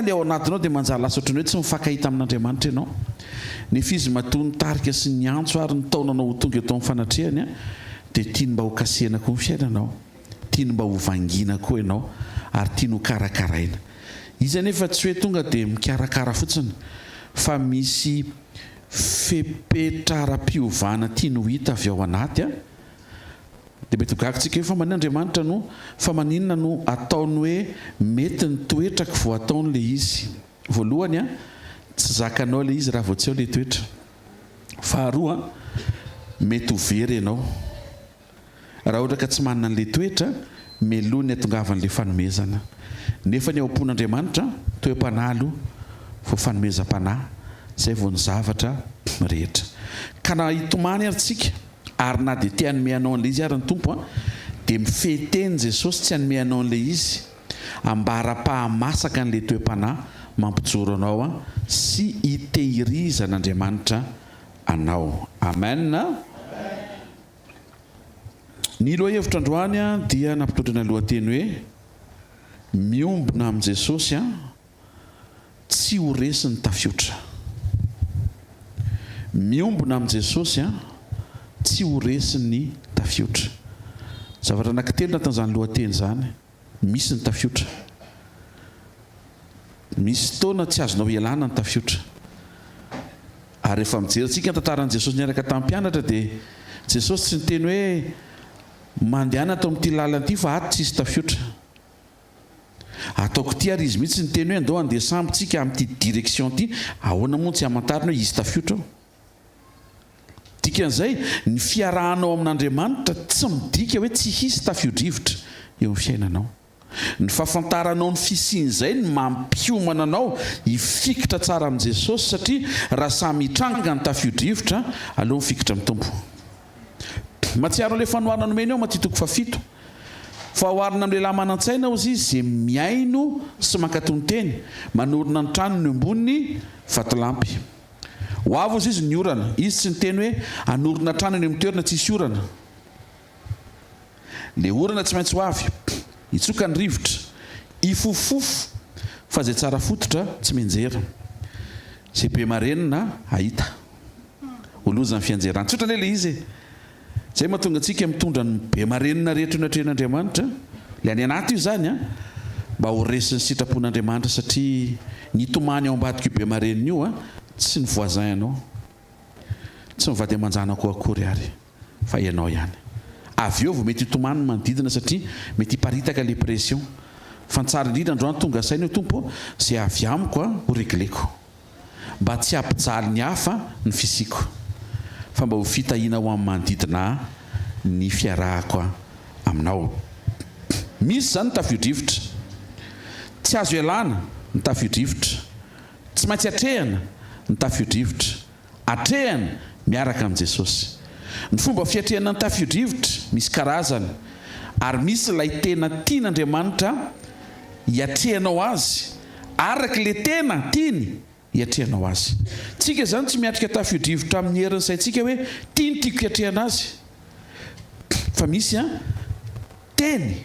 ilay ao anatinao dia manjary lasa ohatran'ny hoe tsy mifankahita amin'Andriamanitra ianao. Nefa Izy matoa nitarika sy niantso ary nitaona anao ho tonga eto amin'ny fanatrehany dia tiany mba hokasihana koa ny fiainanao, tiany mba hovangiana koa ianao ary tiany hokarakaraina. Izy anefa tsy hoe tonga dia mikarakara fotsiny fa misy fepetra ara-piovana tiany ho hita avy ao anaty. Dia mety ho gaga tsika eo fa maninona Andriamanitra no fa maninona no ataony hoe mety ny toetrako vao ataony le izy. Voalohany an, tsy zakanao le izy raha vao tsy ao le toetra. Faharoa an, mety ho very ianao. Raha ohatra ka tsy manana an'le toetra, meloha ny hatongavan'le fanomezana. Nefa ny ao am-pon'Andriamanitra, toe-panahy aloha vao fanomezam-panahy, zay vao ny zavatra rehetra. Ka na hitomany ary tsika, Ary na dia te hanome anao an'ilay izy ary ny Tompo an, dia mifehy teny Jesosy tsy hanome anao an'ilay izy, ambara-pahamasaka an'ilay toe-panahy mampijoro anao an, sy hitehirizan'Andriamanitra anao. Amen. Ny lohahevitra androany an dia nampitondraina lohateny hoe, Miombona amin'i Jesosy an, Tsy ho resy ny tafiotra. Miombona amin'i Jesosy an, tsy ho resy ny tafiotra. Zavatra anankitelo anatin'izany lohateny izany, misy ny tafiotra. Misy fotoana tsy azonao ialana ny tafiotra. Ary rehefa mijery antsika ny tantaran'i Jesosy niaraka tamin'ny mpianatra dia Jesosy tsy niteny hoe mandehana ato amin'ity lalana ity fa ato tsisy tafiotra. Ataoko ity ary izy mihitsy niteny hoe andao handeha sambo tsika amin'ity direction ity, ahoana moa no tsy hamantarina hoe hisy tafiotra ao? Dikan'izay, ny fiarahanao amin'Andriamanitra tsy midika hoe tsy hisy tafio-drivotra eo amin'ny fiainanao. Ny fahafantaranao ny fisian'izay no mampiomana anao hifikitra tsara amin'i Jesosy satria raha samy hitranga ny tafio-drivotra, aleo mifikitra amin'ny Tompo. Mahatsiaro an'ilay fanoharana nomeny ao Matio toko fahafito. Fa oharina amin'ny lehilahy manan-tsaina hozy izy izay mihaino sy mankatò ny teny, manorina ny tranony eo ambony vatolampy. Ho avy hozy izy ny orana. Izy tsy niteny hoe hanorina trano eny amin'ny toerana tsisy orana. Le orana tsy maintsy ho avy. Hitsoka ny rivotra. Hifofofofo fa izay tsara fototra tsy mianjera. Izay be marenina hahita. Ho loza ny fianjerana. Tsotra anie le izy e! Izay mahatonga antsika mitondra ny be marenina rehetra eo anatrehan'Andriamanitra, ilay any anaty io izany an, mba ho resin'ny sitrapon'Andriamanitra satria ny hitomany ao ambadik'io be marenina io an, tsy ny voisin anao, tsy ny vady aman-janako akory ary fa ianao ihany. Avy eo vao mety hitomany ny manodidina satria mety hiparitaka ilay pression. Fa ny tsara indrindra androany tonga saina io Tompo ô, izay avy amiko an, ho regleko. Mba tsy hampijaly ny hafa ny fisiako, fa mba ho fitahiana ho an'ny manodidina ahy ny fiarahako aminao. Misy izany ny tafio-drivotra. Tsy azo ialana ny tafio-drivotra. Tsy maintsy atrehina ny tafio-drivotra. Atrehina miaraka amin'i Jesosy. Ny fomba fiatrehana ny tafio-drivotra misy karazany, ary misy ilay tena tian'Andriamanitra hiatrehanao azy, araka ilay tena tiany hiatrehanao azy. Tsika izany tsy miatrika tafio-drivotra amin'ny herin'ny saintsika hoe ity no tiako hiatrehana azy, fa misy an, teny.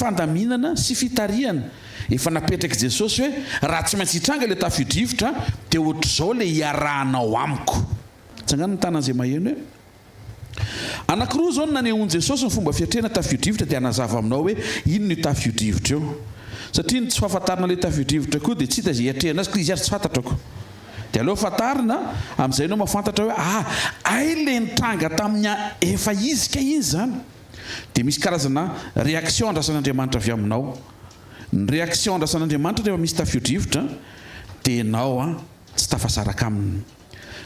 Fandaminana sy fitarihana efa napetrak'i Jesosy hoe raha tsy maintsy hitranga ilay tafio-drivotra dia ohatr'izao ilay hiarahanao amiko. Tsangano ny tanan'izay maheno hoe Anankiroa izao no nanehoan'i Jesosy ny fomba fiatrehana tafio-drivotra dia hanazava aminao hoe inona io tafio-drivotra io. Satria ny tsy fahafantarana ilay tafio-drivotra koa dia tsy hita izay hiatrehana azy, krizy ary tsy fantatrako. Dia aleo fantarina, amin'izay ianao mahafantatra hoe ah, hay ilay nitranga tamin'ny efa izy kay iny izany. Dia misy karazana réaction andrasan'Andriamanitra avy aminao. Ny réaction andrasan'Andriamanitra rehefa misy tafio-drivotra dia ianao tsy tafasaraka aminy.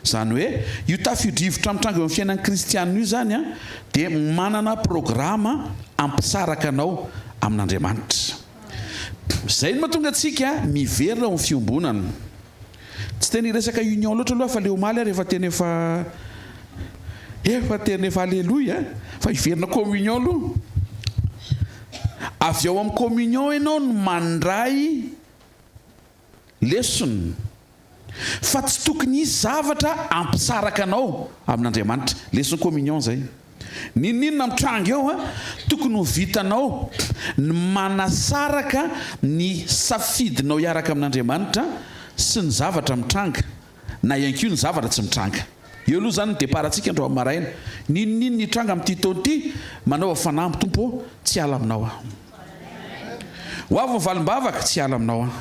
Izany hoe io tafio-drivotra mitranga eo amin'ny fiainan'ny kristiana io izany dia manana programa hampisaraka anao amin'Andriamanitra. Izay no mahatonga antsika miverina ao amin'ny fiombonana. Tsy tena hiresaka union loatra aloha fa le omaly ary efa tena efa efa tena efa aleloia fa hiverina communion aloha. Avy ao amin'ny communion ianao no mandray lesona fa tsy tokony hisy zavatra hampisaraka anao amin'Andriamanitra. Leson'ny communion zay. N'inon'inona mitranga eo an, tokony ho vitanao ny manasaraka ny safidinao hiaraka amin'Andriamanitra sy ny zavatra mitranga, na ihany koa ny zavatra tsy mitranga. Eo aloha izany ny départ-ntsika androany maraina. N'inon'inona hitranga amin'ity taona ity, manaova fanamby, Tompo ô, tsy hiala aminao aho. Ho avy ny valim-bavaka, tsy hiala aminao aho.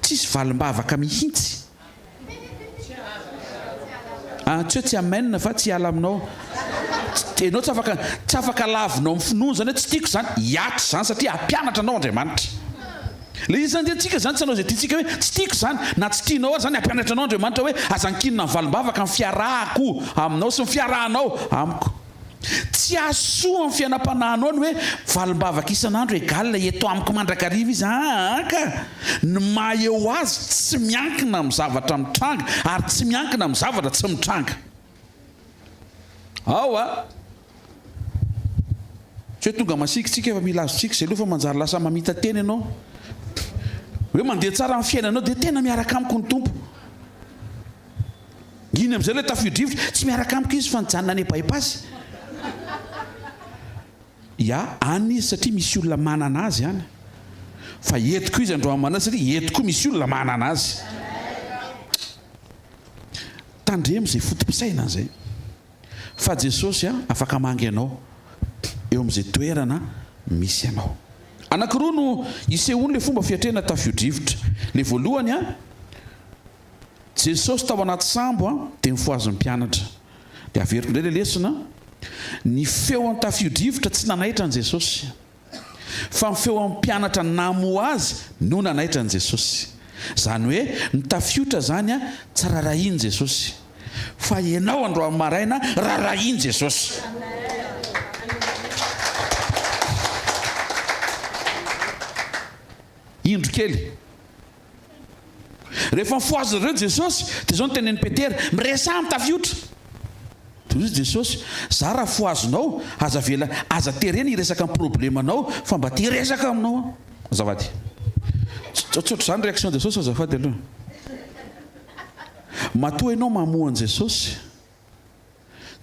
Tsisy valim-bavaka mihitsy. Ah, tsy hoe tsy amen fa tsy hiala aminao. Ianao tsy afaka, tsy afaka lavinao amin'ny finoana izany hoe tsy tiako izany. Hiatra izany satria hampianatra anao Andriamanitra. Ilay izy izany dia tsika izany tsy hanao izay tiantsika hoe tsy tiako izany na tsy tianao ary izany hampianatra anao Andriamanitra hoe aza ankinina ny valim-bavaka ny fiarahako aminao sy ny fiarahanao amiko. Tsy hahasoa ny fiainam-panahinao ny hoe valim-bavaka isan'andro egal eto amiko mandrakariva izy aa ka! Ny maha eo azy tsy miankina amin'ny zavatra mitranga ary tsy miankina amin'ny zavatra tsy mitranga. Ao a! Tsy hoe tonga masiaka tsika fa mila azontsika izay aloha fa manjary lasa mamita-tena ianao. Hoe mandeha tsara ny fiainanao dia tena miaraka amiko ny Tompo. Iny amin'izay ilay tafio-drivotra, tsy miaraka amiko izy fa nijanona any Bypass. Ya, any izy satria misy olona manana azy any. Fa eto koa izy androany manana satria eto koa misy olona manana azy. Tandremo izay foto-pisainana izay. Fa Jesosy afaka mangy anao eo amin'izay toerana misy anao. Anankiroa no isehoan'ilay fomba fiatrehana tafio-drivotra. Ilay voalohany, Jesosy tao anaty sambo dia nifohazin'ny mpianatra. Dia averiko indray ilay lesona, ny feon'ny tafio-drivotra tsy nanaitra an'i Jesosy. Fa ny feon'ny mpianatra namoha azy no nanaitra an'i Jesosy. Izany hoe ny tafiotra izany tsy rarahian'i Jesosy. Fa ianao androany maraina rarahian'i Jesosy. Indro kely. Rehefa nifohazina ireo Jesosy, dia izao no tenenin'i Petera, Miresaha amin'ny tafiotra! Dia hoy Jesosy, Za raha fohazinao, aza avela, aza terena hiresaka ny problemanao, fa mba te hiresaka aminao aho. Azafady. Tsy ohatr'izany réaction Jesosy azafady aloha. Matoa ianao mamoha an'i Jesosy,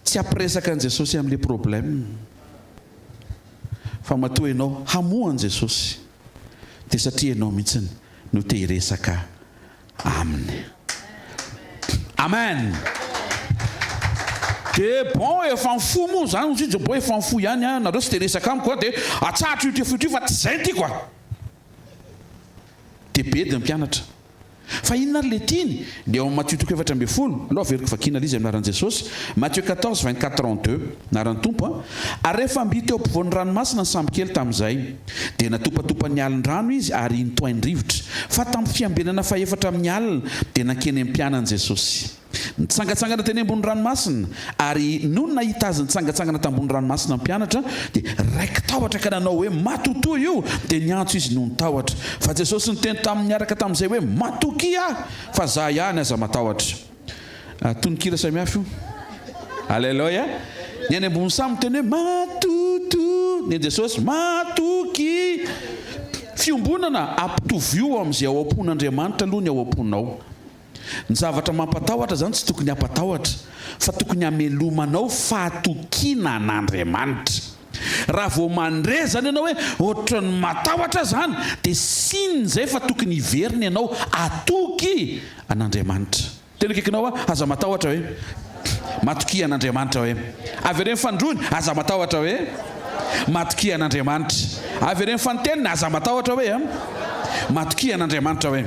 Tsy hampiresaka an'i Jesosy amin'ilay problème. Fa matoa ianao hamoha an'i Jesosy dia satria ianao mihitsiny no te hiresaka Aminy. Amen! Dia bon efa mifoha moa izany hozy izy, bon efa mifoha ihany an, nareo tsy te hiresaka amiko an, dia atsahatra io tefotra io fa tsy izay no tiako an! Dia bedy ny mpianatra. Fa inona ary ilay tiany? Dia ao amin'ny Matio toko 14, aleo averiko vakiana ilay izy amin'ny anaran'i Jesosy, Matthieu 14, 24, 32, anaran'ny Tompo an, Ary rehefa mby teo ampovoan'ny ranomasina ny sambokely tamin'izay, dia natopatopan'ny alin-drano izy ary notohain-drivotra. Fa tamin'ny fiambenana fahefatra amin'ny alina, dia nankeny amin'ny mpianany Jesosy. Nitsangantsangana teny ambony ranomasina, ary nony nahita azy nitsangantsangana tambony ranomasina ny mpianatra, dia raiki-tahotra ka nanao hoe, Matotoa io! Dia niantso izy noho ny tahotra. Fa Jesosy niteny taminy niaraka tamin'izay hoe, Matokia Aho, fa Izaho ihany, aza matahotra. Tononkira samihafa io. Aleloia! Ny any ambony samy miteny hoe, Matotoa! Ny an'i Jesosy, Matokia! Fiombonana, Ampitovio amin'izay ao am-pon'Andriamanitra aloha ny ao am-ponao. Ny zavatra mampatahotra izany tsy tokony hampatahotra, fa tokony hamelomanao fahatokiana an'Andriamanitra. Raha vao mandre izany ianao hoe ohatran'ny matahotra aho izany, dia signe izay fa tokony hiverina ianao hatoky an'Andriamanitra. Teny akaikinao aho, aza matahotra hoe. Matokia an'Andriamanitra hoe. Avereno fanindroany, aza matahotra hoe. Matokia an'Andriamanitra. Avereno fanintelony, aza matahotra hoe. Matokia an'Andriamanitra hoe.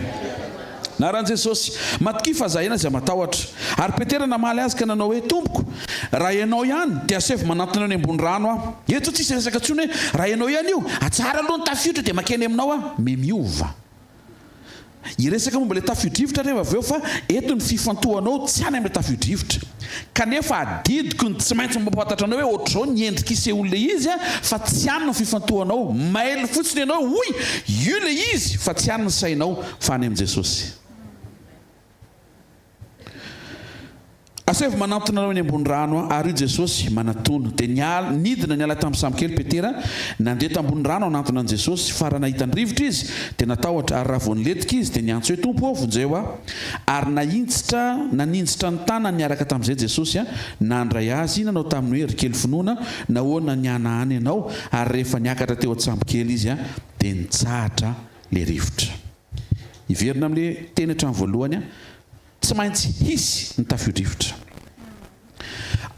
Anaran'i Jesosy. Matokia fa zahena izay matahotra. Ary Petera namaly azy ka nanao hoe, Tompoko, raha Ianao ihany, dia asaivo manantona eny ambony rano aho. Eto tsisy resaka intsony hoe, raha Ianao ihany io, atsaharo aloha ny tafiotra dia makeny aminao aho. Me miova. Hiresaka momba ilay tafio-drivotra rehefa avy eo fa eto ny fifantohanao tsy any amin'ilay tafio-drivotra. Kanefa adidiko ny tsy maintsy mampahafantatra anao hoe ohatr'izao ny endrika isehoan'ilay izy fa tsy any ny fifantohanao. Mail fotsiny ianao hoy io ilay izy fa tsy any ny sainao fa any amin'i Jesosy. Asaivo manantona anao eny ambony rano aho. Ary hoy Jesosy, Manatona. Dia niala, nidina niala tamin'ny sambokely Petera, nandeha tambony rano hanantona an'i Jesosy. Fa raha nahita ny rivotra izy, dia natahotra, ary raha vao nilentika izy, dia niantso hoe, Tompo ô, vonjeo aho. Ary nahinjitra, naninjitra ny tanany niaraka tamin'izay Jesosy, nandray azy, nanao taminy hoe, Ry kely finoana, nahoana nihanahana ianao? Ary rehefa niakatra teo an-tsambokely izy, dia nitsahatra ilay rivotra. Hiverina amin'ilay teny hatramin'ny voalohany aho. Tsy maintsy hisy ny tafio-drivotra.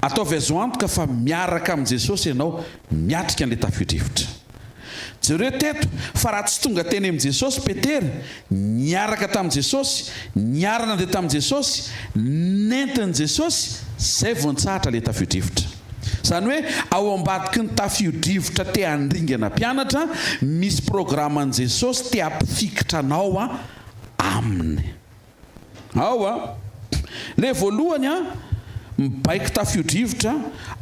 Ataovy azo antoka fa miaraka amin'i Jesosy ianao miatrika an'ilay tafio-drivotra. Jereo teto fa raha tsy tonga teny amin'i Jesosy Petera, niaraka tamin'i Jesosy, niara-nandeha tamin'i Jesosy, nentin'i Jesosy, izay vao nitsahatra ilay tafio-drivotra. Izany hoe ao ambadiky ny tafio-drivotra te handringana mpianatra, misy programan'i Jesosy te hampifikitra anao aminy. Ao a! Le voalohany a, mibaiko tafio-drivotra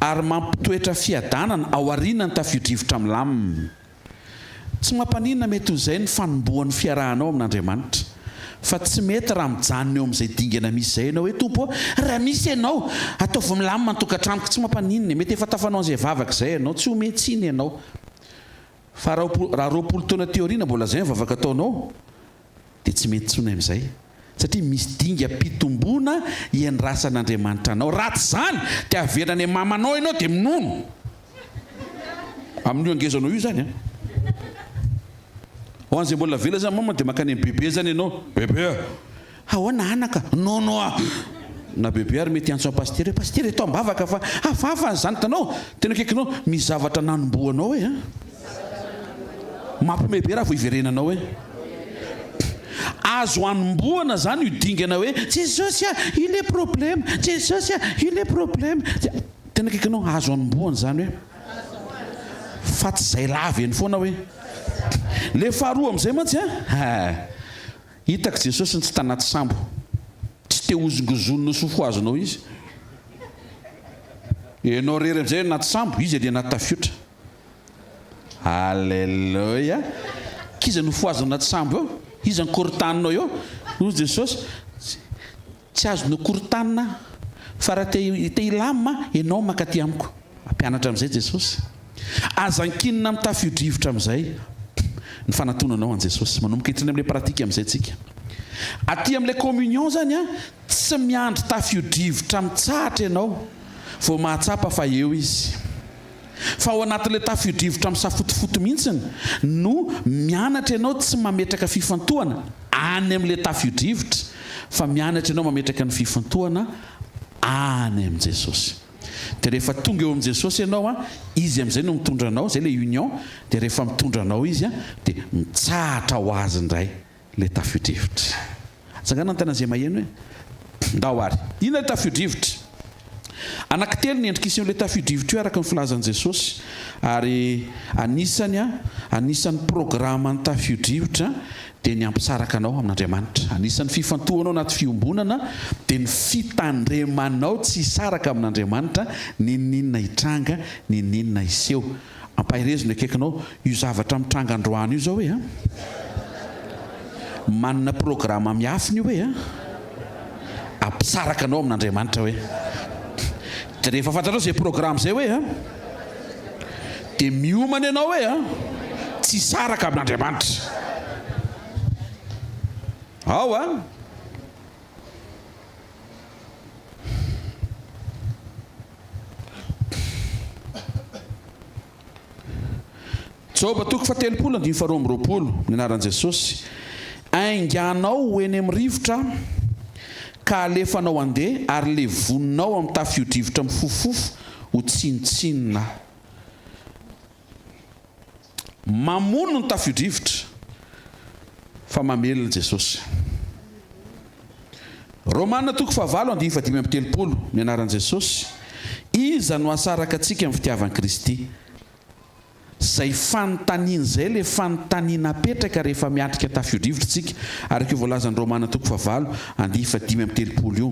ary mampitoetra fiadanana ao aoriana ny tafio-drivotra milamina. Tsy mampaninona mety ho izay ny fanombohan'ny fiarahanao amin'Andriamanitra. Fa tsy mety raha mijanona eo amin'izay dingana misy izay ianao hoe Tompo ô, raha misy Ianao, ataovy milamina ny tokantranoko. Tsy mampaninona e, mety efa tafanao an'izay vavaka izay ianao, tsy omen-tsiny ianao. Fa raha 20 taona aty aoriana mbola izay ny vavaka ataonao, dia tsy mety intsony amin'izay satria misy dingam-pitomboana iandrasan'Andriamanitra anao. Raha tsy izany dia averina any amin'ny mamanao ianao dia minono. Amin'io angezanao io izany an. Ho an'izay mbola velona izany mama dia mankany amin'ny bebe izany ianao. Bebe a! Ahoana anaka? Nono a! Na bebe ary mety hiantso an'i pasitera hoe pasitera eto am-bavaka fa hafahafa ny zanakanao. Tena akaikinao misy zavatra nanombohanao e an! Mampiomehy be raha vao iverenanao e! Azo anombohana zany io dingana hoe Jesosy a! Io le problème, Jesosy a! Io le problème. Tena akaikinao azo anombohana zany hoe fa tsy zay lava eny foana hoe. Le faharoa amizay mantsy an! Hitako Jesosy ny tsy tanaty sambo. Tsy te hozongozonina sy hofohazinao izy. Ianao irery amin'izay anaty sambo, izy ary anaty tafiotra. Alléluia. K'iza no fohazina anaty sambo eo? Iza no korontaninao eo? Hoy Jesosy, tsy azonao korontanina aho, fa raha te te hilamina ianao mankaty amiko. Mampianatra amin'izay Jesosy. Aza ankinina amin'ny tafio-drivotra amin'izay ny fanatonanao an'i Jesosy. Manomboka hitrany amin'ilay pratique amin'izay tsika. Aty amin'ilay communion izany an, tsy miandry tafio-drivotra mitsahatra ianao vao mahatsapa fa eo Izy. Fa ao anatin'ilay tafio-drivotra misafotofoto mihitsiny no mianatra ianao tsy mametraka fifantohana any amin'ilay tafio-drivotra fa mianatra ianao mametraka ny fifantohana any amin'i Jesosy. Dia rehefa tonga eo amin'i Jesosy ianao an, Izy amin'izay no mitondra anao, izay ilay union, dia rehefa mitondra anao Izy an, dia mitsahatra ho azy indray ilay tafio-drivotra. Atsangano ny tanan'izay maheno hoe, Ndao ary. Inona ilay tafio-drivotra? Anankitelo ny endrika isehoan'ilay tafio-drivotra io araka ny filazan'i Jesosy, ary anisany anisan'ny programan'ny tafio-drivotra dia ny hampisaraka anao amin'Andriamanitra. Anisan'ny fifantohanao anaty fiombonana dia ny fitandremanao tsy hisaraka amin'Andriamanitra n'inon'inona hitranga, n'inon'inona hiseho. Ampaherezo ny akaikinao, io zavatra mitranga androany io izao e a! Manana programa miafina io e a! Hampisaraka anao amin'Andriamanitra hoe. Dia rehefa fantatrao izay programa izay hoe a! Dia miomana ianao hoe a! Tsy hisaraka amin'Andriamanitra. Ao a! Joba toko fahatelopolo andininy faharoa amby 20, Ny anaran'i Jesosy. Ainganao ho eny amin'ny rivotra aho, ka alefanao handeha, ary levoninao amin'ny tafio-drivotra mifofofofo ho tsinontsinona aho. Mamono ny tafio-drivotra fa mamelona Jesosy. Romana toko fahavalo andininy fahadimy amby 30, Ny anaran'i Jesosy, Iza no hahasaraka antsika amin'ny fitiavan'i Kristy? Izay fanontaniana izay ilay fanontaniana apetraka rehefa miatrika tafio-drivotra isika, araka io voalazan'ny Romana toko fahavalo andininy fahadimy amby 30 io.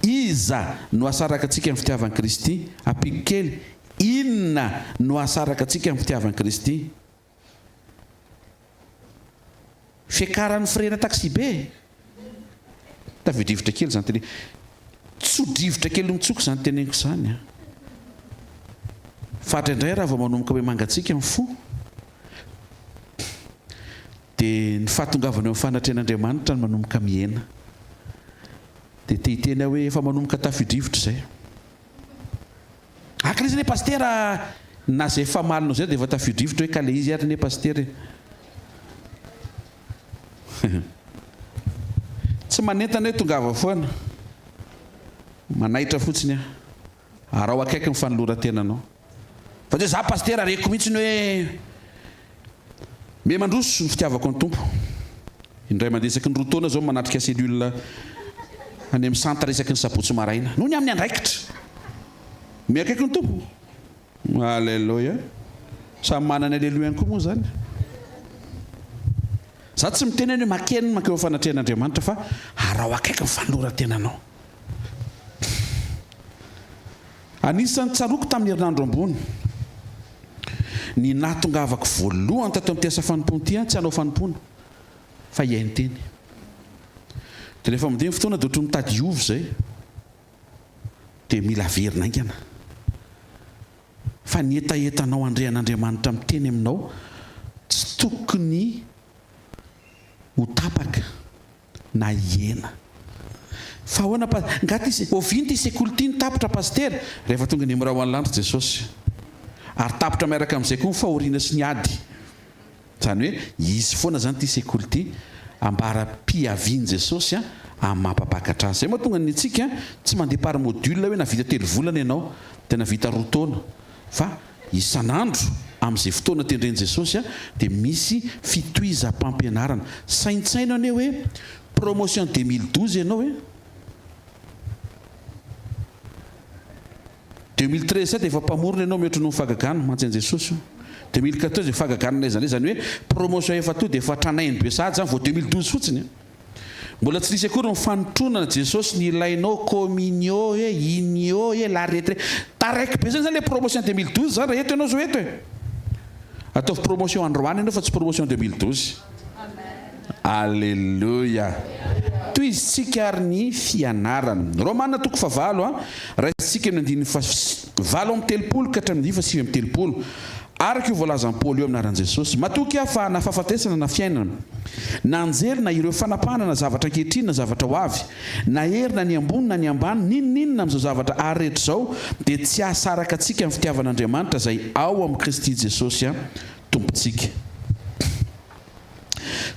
Iza no hahasaraka antsika amin'ny fitiavan'i Kristy? Ampiako kely, Inona no hahasaraka antsika amin'ny fitiavan'i Kristy? Fiakaran'ny frais-na taxi-be? Tafio-drivotra kely izany teny. Tso-drivotra kely mitsoka izany teneniko izany an. Fa indraindray raha vao manomboka hoe mangatsiaka ny fo, dia ny fahatongavana eo amin'ny fanatrehan'Andriamanitra no manomboka mihena. Dia te hiteny aho hoe efa manomboka tafio-drivotra izay. Aka ilay izy anie pasitera na izay famalinao izay dia efa tafio-drivotra hoe ka ilay izy ary anie pasitera e. Tsy manentana hoe tongava foana. Manaitra fotsiny aho. Araho akaiky ny fanoloran-tenanao. Fa tsy hoe za pasitera reko mihitsy ny hoe miha mandroso ny fitiavako ny Tompo. Indray mandeha isaky ny 2 taona zao manatrika cellule any amin'ny centre isaky ny sabotsy maraina. Noho ny amin'ny andraikitra. Miha akaiky ny Tompo. Alléluia. Samy manana ny Alléluia-ny koa moa izany. Za tsy miteny hoe makeny mankeo fanatrehan'Andriamanitra fa araho akaiky ny fanoloran-tenanao. Anisan'ny tsaroako tamin'ny herinandro ambony ny nahatongavako voalohany tato amin'ity asa fanompoana ity, tsy hanao fanompoana fa hihaino teny. Dia rehefa mandeha ny fotoana dia ohatran'ny mitady hiova izay. Dia mila averina haingana. Fa ny hetahetanao handre an'Andriamanitra miteny aminao tsy tokony ho tapaka na hihena. Fa ahoana pa, nga ty, oviana ity sekoly ity no tapitra Pasitera? Rehefa tonga ny Mirao any lanitra Jesosy. Ary tapitra miaraka amin'izay koa ny fahoriana sy ny ady. Izany hoe hisy foana izany ity sekoly ity ambara-piavian'i Jesosy amin'ny maha-mpampakatra azy. Izay mahatonga ny antsika tsy mandeha par module hoe nahavita telo volana ianao dia nahavita roa taona fa isan'andro amin'izay fotoana tendren'i Jesosy dia misy fitohizam-pampianarana. Saintsaino anie hoe promotion 2012 ianao e! 2013 dia efa mpamorona ianao mihoatra noho ny fahagagana mantsy an'i Jesosy io. 2014 dia fahagagana n'aiza n'aiza, izany hoe promotion efa to dia efa tranainy be sahady izany vao 2012 fotsiny an. Mbola tsy nisy akory ny fanotronana Jesosy ny ilainao communio e, inio e, la retraite. Taraiky be zany zany le promotion 2012 zany raha eto ianao zao eto e. Ataovy promotion androany ianao fa tsy promotion 2012. Aleloia! Tohizintsika ary ny fianarana. Romana toko fahavalo a, raisintsika ny andininy faha 38 ka hatramin'ny andininy faha 39. Araka io voalazan'i Paoly io amin'ny anaran'i Jesosy, Matoky aho fa na fahafatesana na fiainana, na anjely na ireo fanapahana na zavatra ankehitriny na zavatra ho avy, na hery na ny ambony na ny ambany, n'inon'inona amin'izao zavatra ary rehetra izao dia tsy hahasaraka antsika amin'ny fitiavan'Andriamanitra izay ao amin'i Kristy Jesosy Tompontsika.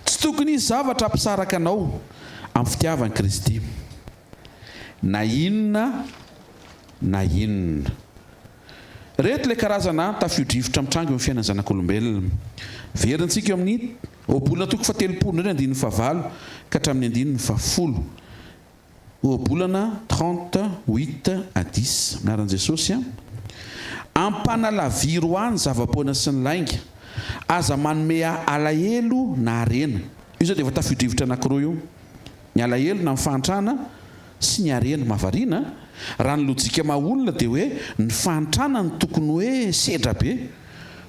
Tsy tokony hisy zavatra hampisaraka anao amin'ny fitiavan'i Kristy, na inona na inona. Ireto ilay karazana tafio-drivotra mitranga eo amin'ny fiainan'ny zanak'olombelona. Verintsika eo amin'ny Ohabolana toko fahatelopolo indray ny andininy fahavalo ka hatramin'ny andininy fahafolo. Ohabolana 30, huit à dix. Amin'ny anaran'i Jesosy an. Ampanalaviro ahy ny zava-poana sy ny lainga. Aza manome ahy alahelo na harena. Io izao dia efa tafio-drivotra anankiroa io. Ny alahelo na ny fahantrana sy ny harena. Mahavariana an! Raha ny lojika maha olona dia hoe ny fahantrana no tokony hoe sedra be.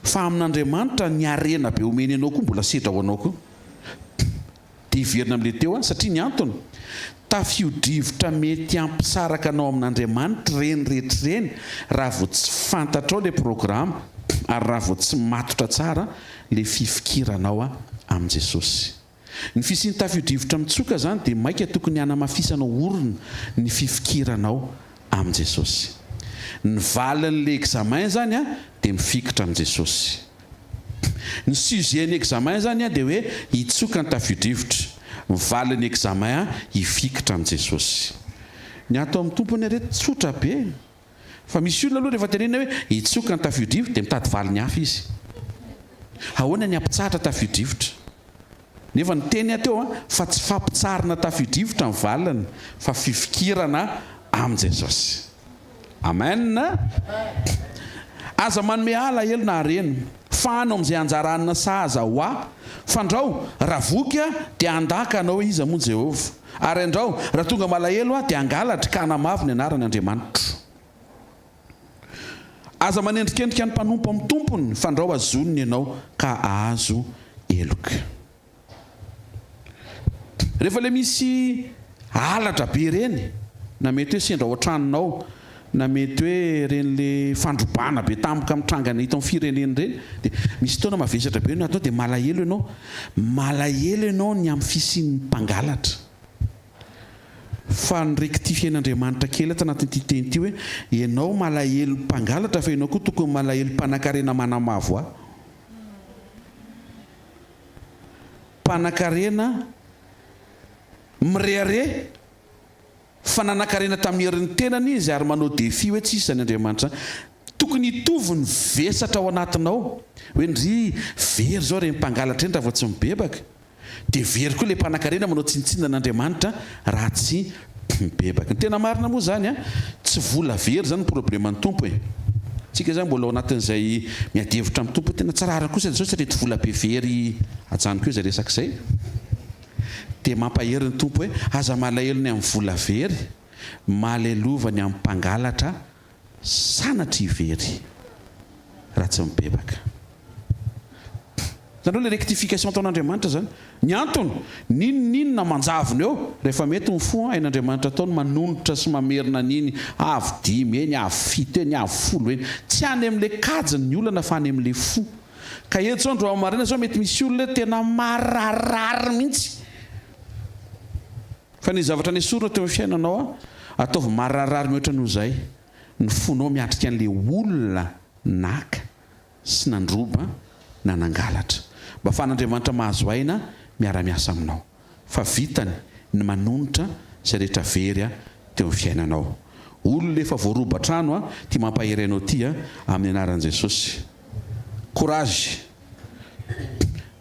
Fa amin'Andriamanitra ny harena be omeny anao koa mbola sedra ho anao koa. Dia hiverina amin'ilay teo aho, satria ny antony, tafio-drivotra mety hampisaraka anao amin'Andriamanitra ireny rehetra ireny raha vao tsy fantatrao ilay programa ary raha vao tsy matotra tsara ilay fifikiranao amin'i Jesosy. Ny fisian'ny tafio-drivotra mitsoka izany dia maika tokony hanamafisanao orina ny fifikiranao amin'i Jesosy. Ny valin'ilay examen izany dia mifikitra amin'i Jesosy. Ny sujet ny examen zany dia hoe hitsoka ny tafio-drivotra. Ny valin'ny examen hifikitra amin'i Jesosy. Ny ato amin'ny Tompo anie reto tsotra be. Fa misy olona aloha rehefa tenenina hoe hitsoka ny tafio-drivotra dia mitady valiny hafa izy. Ahoana ny hampitsahatra tafio-drivotra? Nefa niteny aho teo fa tsy fampitsaharana tafio-drivotra ny valiny fa fifikirana amin'i Jesosy. Amen! Aza manome ahy alahelo na harena, fahano amin'izay anjara hanina sahaza ho ahy, fandrao, raha voky aho, dia handà ka hanao hoe, Iza moa Jehovah? Ary andrao, raha tonga malahelo aho, dia hangalatra ka hanamavo ny anaran' Andriamanitro. Aza manendrikendrika ny mpanompo amin'ny tompony, fandrao hazoniny ianao ka hahazo heloka. Rehefa ilay misy halatra be ireny. Na mety hoe sendra ao an-tranonao, na mety hoe ireny le fandrobana be tampoka mitranga eto amin'ny firenena ireny, dia misy fotoana mavesatra be ny atao dia malahelo ianao. Malahelo ianao ny amin'ny fisian'ny mpangalatra. Fa ni-rectifier-n'Andriamanitra kely ato anatin'ity teny ity hoe, ianao malahelo mpangalatra fa ianao koa tokony malahelo mpanankarena manamavo ahy. Mpanankarena mirehareha fa nanankarena tamin'ny herin'ny tenany izy ary manao défi hoe tsisy izany Andriamanitra izany. Tokony hitovy ny vesatra ao anatinao hoe ndry very izao ireny mpangalatra ireny raha vao tsy mibebaka. Dia very koa ilay mpanankarena manao tsinontsinona an'Andriamanitra raha tsy mibebaka. Ny tena marina moa izany an, tsy vola very izany ny probleman'ny Tompo e. Tsika izany mbola ao anatin'izay miady hevitra amin'ny Tompo hoe tena tsy rariny kosa Jesosy ireto vola be very ajanoko eo izay resaka izay. Dia mampahery ny Tompo hoe aza malahelo ny amin'ny vola very, malelova ny amin'ny mpangalatra sanatria very raha tsy mibebaka. Hitanareo ilay rectification ataon'Andriamanitra izany? Ny antony, n'inon'inona manjavona eo, rehefa mety ny fo, hain'Andriamanitra atao ny manonitra sy mamerina an'iny avo dimy eny, avo fito eny, avo folo eny. Tsy any amin'ilay kajiny ny olana fa any amin'ilay fo. Ka eto izao androany maraina izao mety misy olona eto tena mararary mihitsy. Fa ny zavatra nesorina teo amin'ny fiainanao, ataovy mararary mihoatra noho izay ny fonao miatrika an'ilay olona naka sy nandroba na nangalatra. Mba afahan'Andriamanitra mahazo aina miara-miasa aminao. Fa vitany ny manonitra izay rehetra very teo amin'ny fiainanao. Olona efa voaroba trano ity mampahery anao ity amin'ny anaran'i Jesosy. Courage.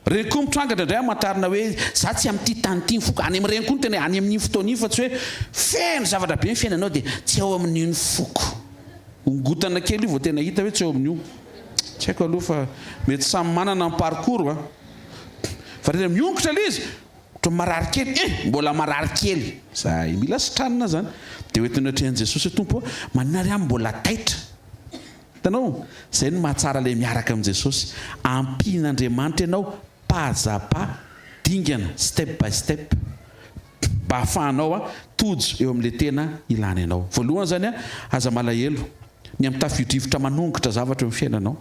Reny koa mitranga indraindray amantarina hoe za tsy amin'ity tany ity ny foko. Any amin'ireny koa no tena hoe any amin'iny fotoana iny fa tsy hoe feno zavatra be ny fiainanao dia tsy ao amin'io ny foko. Ongotana kely io vao tena hita hoe tsy ao amin'io. Tsy haiko aloha fa mety samy manana ny parcours a. Fa rehefa miongotra ilay izy, ohatran'ny marary kely, eh! Mbola marary kely. Zay, mila sitranina zany. Dia hoentina eo atrehan'i Jesosy hoe Tompo a, maninona ary aho mbola taitra? Hitanao? Izay no mahatsara ilay miaraka amin'i Jesosy. Ampian'Andriamanitra ianao pas à pas, dingana, step by step, mba hahafahanao tojo eo amin'ilay tena ilana ianao. Voalohany izany, aza malahelo ny amin'ny tafio-drivotra manongotra zavatra eo amin'ny fiainanao.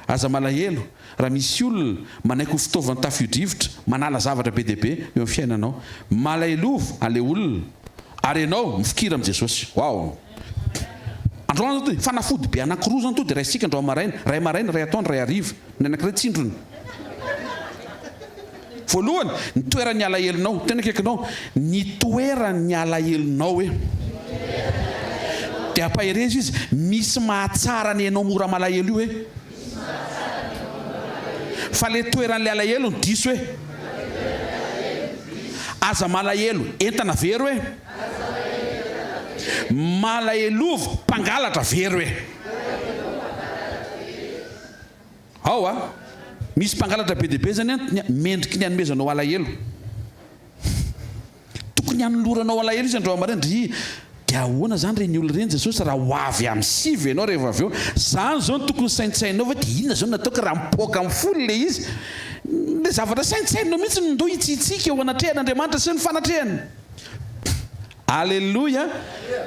Aza malahelo raha misy olona manaiky ho fitaovan'ny tafio-drivotra manala zavatra be dia be eo amin'ny fiainanao. Malahelova an'ilay olona ary ianao mifikira amin'i Jesosy. Waouh! Androany zao to, fanafody be anankiroa zany to dia raisintsika androany maraina, iray maraina, iray atoandro, iray hariva, ny anankiray tsindrona. Voalohany, ny toeran'ny alahelonao, tena akaikinao, ny toeran'ny alahelonao hoe. Dia ampaherezo izy, misy mahatsara ny enao mora malahelo io hoe. Fa le toeran'le alahelo no diso hoe. Aza malahelo, entana very hoe. Malahelova mpangalatra very hoe. Ao a! Misy mpangalatra be dia be zany an, mendriky ny hanomezanao alahelo. Tokony hanoloranao alahelo izy androany maraina, ndry dia ahoana zany ireny olona ireny Jesosy raha ho avy amin'ny sivy ianao rehefa avy eo. Zany zao no tokony saintsainao fa dia inona zao no nataoko raha mipoaka amin'ny folo ilay izy. Ilay zavatra saintsaininao mihitsy no ndao hitsitsiaka eo anatrehan'Andriamanitra sy ny fanatrehany. Aleloia!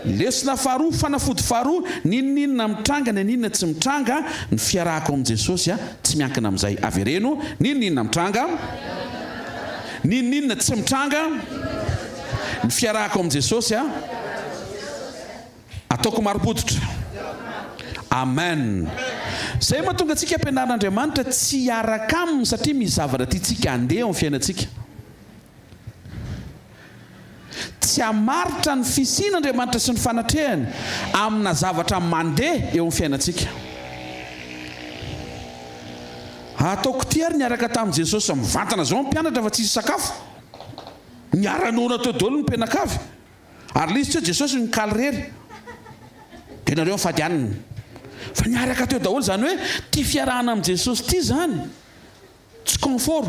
Lesona faharoa, fanafody faharoa, n'inon'inona mitranga na n'inona tsy mitranga, ny fiarahako amin'i Jesosy tsy miankina amin'izay. Avereno, n'inon'inona mitranga, n'inon'inona tsy mitranga, ny fiarahako amin'i Jesosy ataoko marim-pototra. Amen! Izay mahatonga antsika ampianarin'Andriamanitra tsy hiaraka Aminy satria misy zavatra tiantsika handeha eo amin'ny fiainantsika. Tsy hamaritra ny fisian'Andriamanitra sy ny fanatrehany amina zavatra mandeha eo amin'ny fiainantsika. Ataoko ity ary niaraka tamin'i Jesosy mivantana izao ny mpianatra fa tsisy sakafo. Niara-noana teo daholo ny mpianakavy. Ary ilay izy tsy hoe Jesosy no nikaly irery dia nareo nifady hanina. Fa niaraka teo daholo izany hoe ity fiarahana amin'i Jesosy ity izany tsy confort.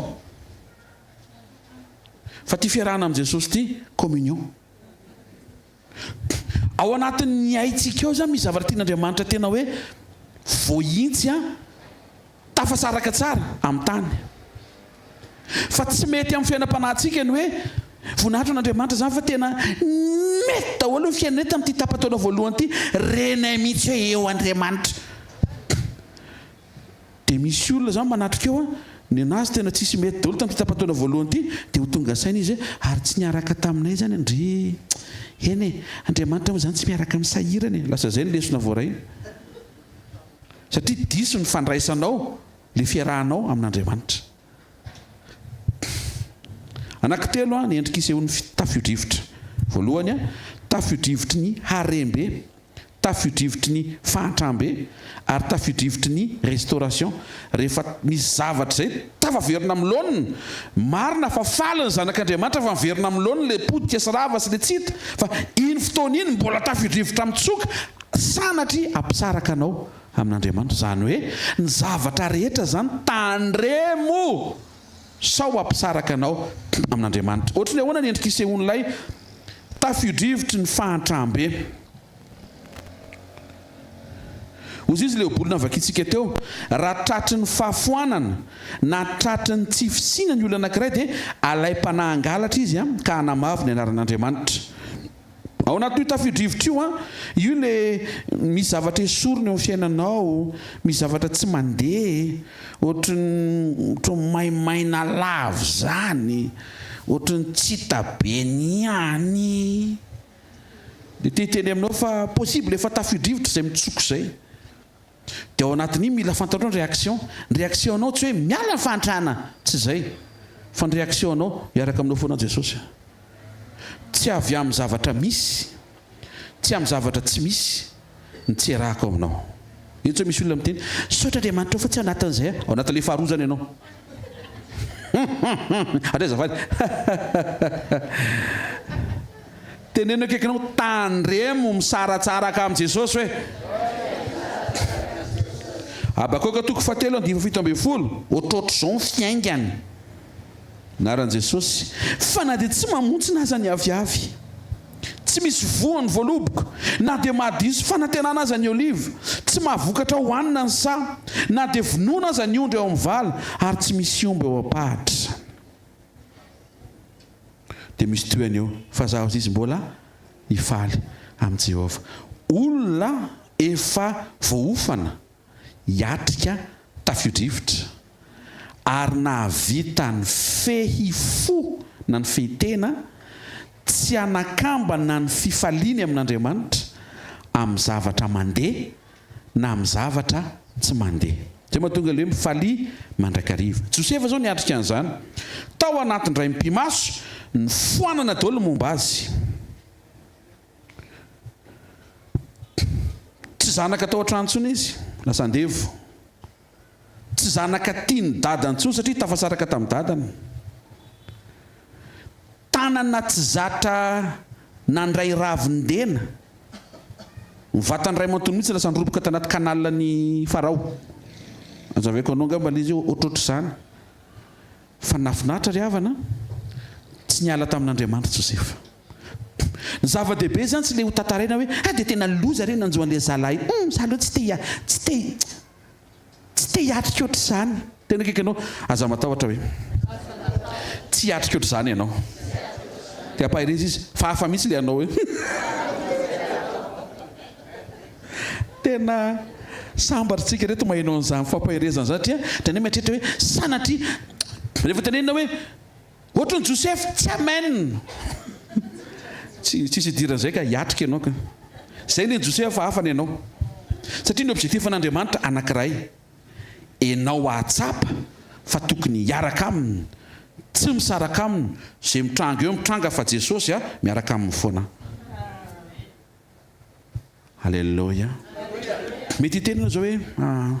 Fa ity fiarahana amin'i Jesosy ity, communion. Ao anatin'ny aintsika ao izany misy zavatra tian'Andriamanitra tena hoe voahintsy an, tafasaraka tsara amin'ny tany. Fa tsy mety amin'ny fiainam-panahintsika ny hoe. Voninahitra ho an'Andriamanitra izany fa tena mety daholo ny fiainanay tamin'ity tapa-taona voalohany ity, renay mihitsy hoe eo Andriamanitra. Dia misy olona izany manatrika eo an, nenazy tena tsisy mety daholo tamin'ity tapa-taona voalohany ity, dia ho tonga saina izy hoe ary tsy niaraka taminay izany ndry, eny e, Andriamanitra moa izany tsy miaraka amin'ny sahirana e, lasa izay ny lesona voarainy. Satria diso ny fandraisanao ilay fiarahanao amin'Andriamanitra. Anankitelo ny endrika isehoan'ny tafio-drivotra. Voalohany, tafio-drivotry ny harem-be, tafio-drivotry ny fahantram-be, ary tafio-drivotry ny restauration. Rehefa misy zavatra izay tafaverina amin'ny laoniny, marina fa faly ny zanak'Andriamanitra fa miverina amin'ny laoniny ilay potika sy rava sy ilay tsy hita, fa iny fotoana iny mbola tafio-drivotra mitsoka, sanatria hampisaraka anao amin'Andriamanitra. Izany hoe ny zavatra rehetra izany tandremo sao hampisaraka anao amin'Andriamanitra. Ohatry ny ahoana ny endrika isehoan'ilay tafio-drivotry ny fahantram-be? Hozy izy ilay ohabolana novakintsika teo, raha tratry ny fahafoanana na tratry ny tsy fisiana ny olona anankiray dia alaim-panahy hangalatra izy ka hanamavo ny anaran'Andriamanitra. Ao anatin'io tafio-drivotra io an, io le misy zavatra esorina eo amin'ny fiainanao, misy zavatra tsy mandeha, ohatran'ny ohatran'ny maimaina lava izany, ohatran'ny tsy hita be ny any. Dia te hiteny aminao fa possible efa tafio-drivotra izay mitsoka izay. Dia ao anatin'iny mila fantatrao ny réaction. Ny réaction anao tsy hoe miala ny fahantrana, tsy izay. Fa ny réaction anao, miaraka aminao foana Jesosy. Tsy avy amin'ny zavatra misy, tsy amin'ny zavatra tsy misy ny tsy iarahako aminao. Eto izao misy olona miteny, misaotra Andriamanitra fa tsy ao anatin'izay aho. Ao anatin'ilay faharoa izany ianao. Hatraiza azafady. Teneno akaikinao, tandremo misaratsaraka amin'i Jesosy hoe. Habakoka toko fahatelo andininy 17, ohatrohatr'izao ny fiaingany. Anaran'i Jesosy, fa na dia tsy mamontsina aza ny aviavy, tsy misy voa ny voaloboka, na dia mahadiso fanantenana aza ny oliva, tsy mahavokatra hohanina ny saha, na dia vonoina aza ny ondry ao amin'ny vala, ary tsy misy omby ao am-pahatra. Dia misy tohiny eo, fa zaho sy izy mbola hifaly amin'i Jehovah. Olona efa voaofana hiatrika tafio-drivotra, ary nahavita nifehy fo na nifehy tena tsy hanakambana ny fifaliany amin'Andriamanitra amin'ny zavatra mandeha na amin'ny zavatra tsy mandeha. Izay mahatonga ilay hoe mifalia mandrakariva. Josefa izao niatrika an'izany. Tao anatin-dray mipi-maso, nifoanana daholo ny momba azy. Tsy zanaka tao an-trano intsony izy, lasa andevo. Tsy zanaka tian'i dadany intsony satria tafasaraka tamin'i dadany. Tanana tsy zatra nandray ravin-dena. Ny vatan'ny ray aman-tony mihitsy lasa niroboka tanaty canal ny Farao. Azavaiko anao angamba ilay izy hoe ohatrohatr'izany. Fa nahafinaritra ry havana, tsy niala tamin'Andriamanitra Josefa. Ny zava-dehibe izany tsy ilay ho tantaraina hoe, ah dia tena loza re nanjo an'ilay zalahy, hum za aloha tsy te tsy te tsy te hiatrika ohatr'izany. Tena akaiky anao, aza matahotra hoe tsy hiatrika ohatr'izany ianao. Dia ampahereza izy, fa hafa mihitsy ilay anao hoe. Tena sambatra isika ireto maheno an'izany fampaherezana izany satria indraindray mieritreritra hoe sanatria rehefa tenenina hoe Ohatran'i Josefa, tsy amen! Tsy tsisy idiran'izay ka, hiatrika ianao ka. Izay ny an'i Josefa fa hafa ny anao. Satria ny objectif an'Andriamanitra anankiray, enao hahatsapa fa tokony hiaraka aminy, tsy misaraka aminy, izay mitranga eo mitranga fa Jesosy a, miaraka aminy foana. Alléluia. Mety hiteny ianao izao hoe, ah,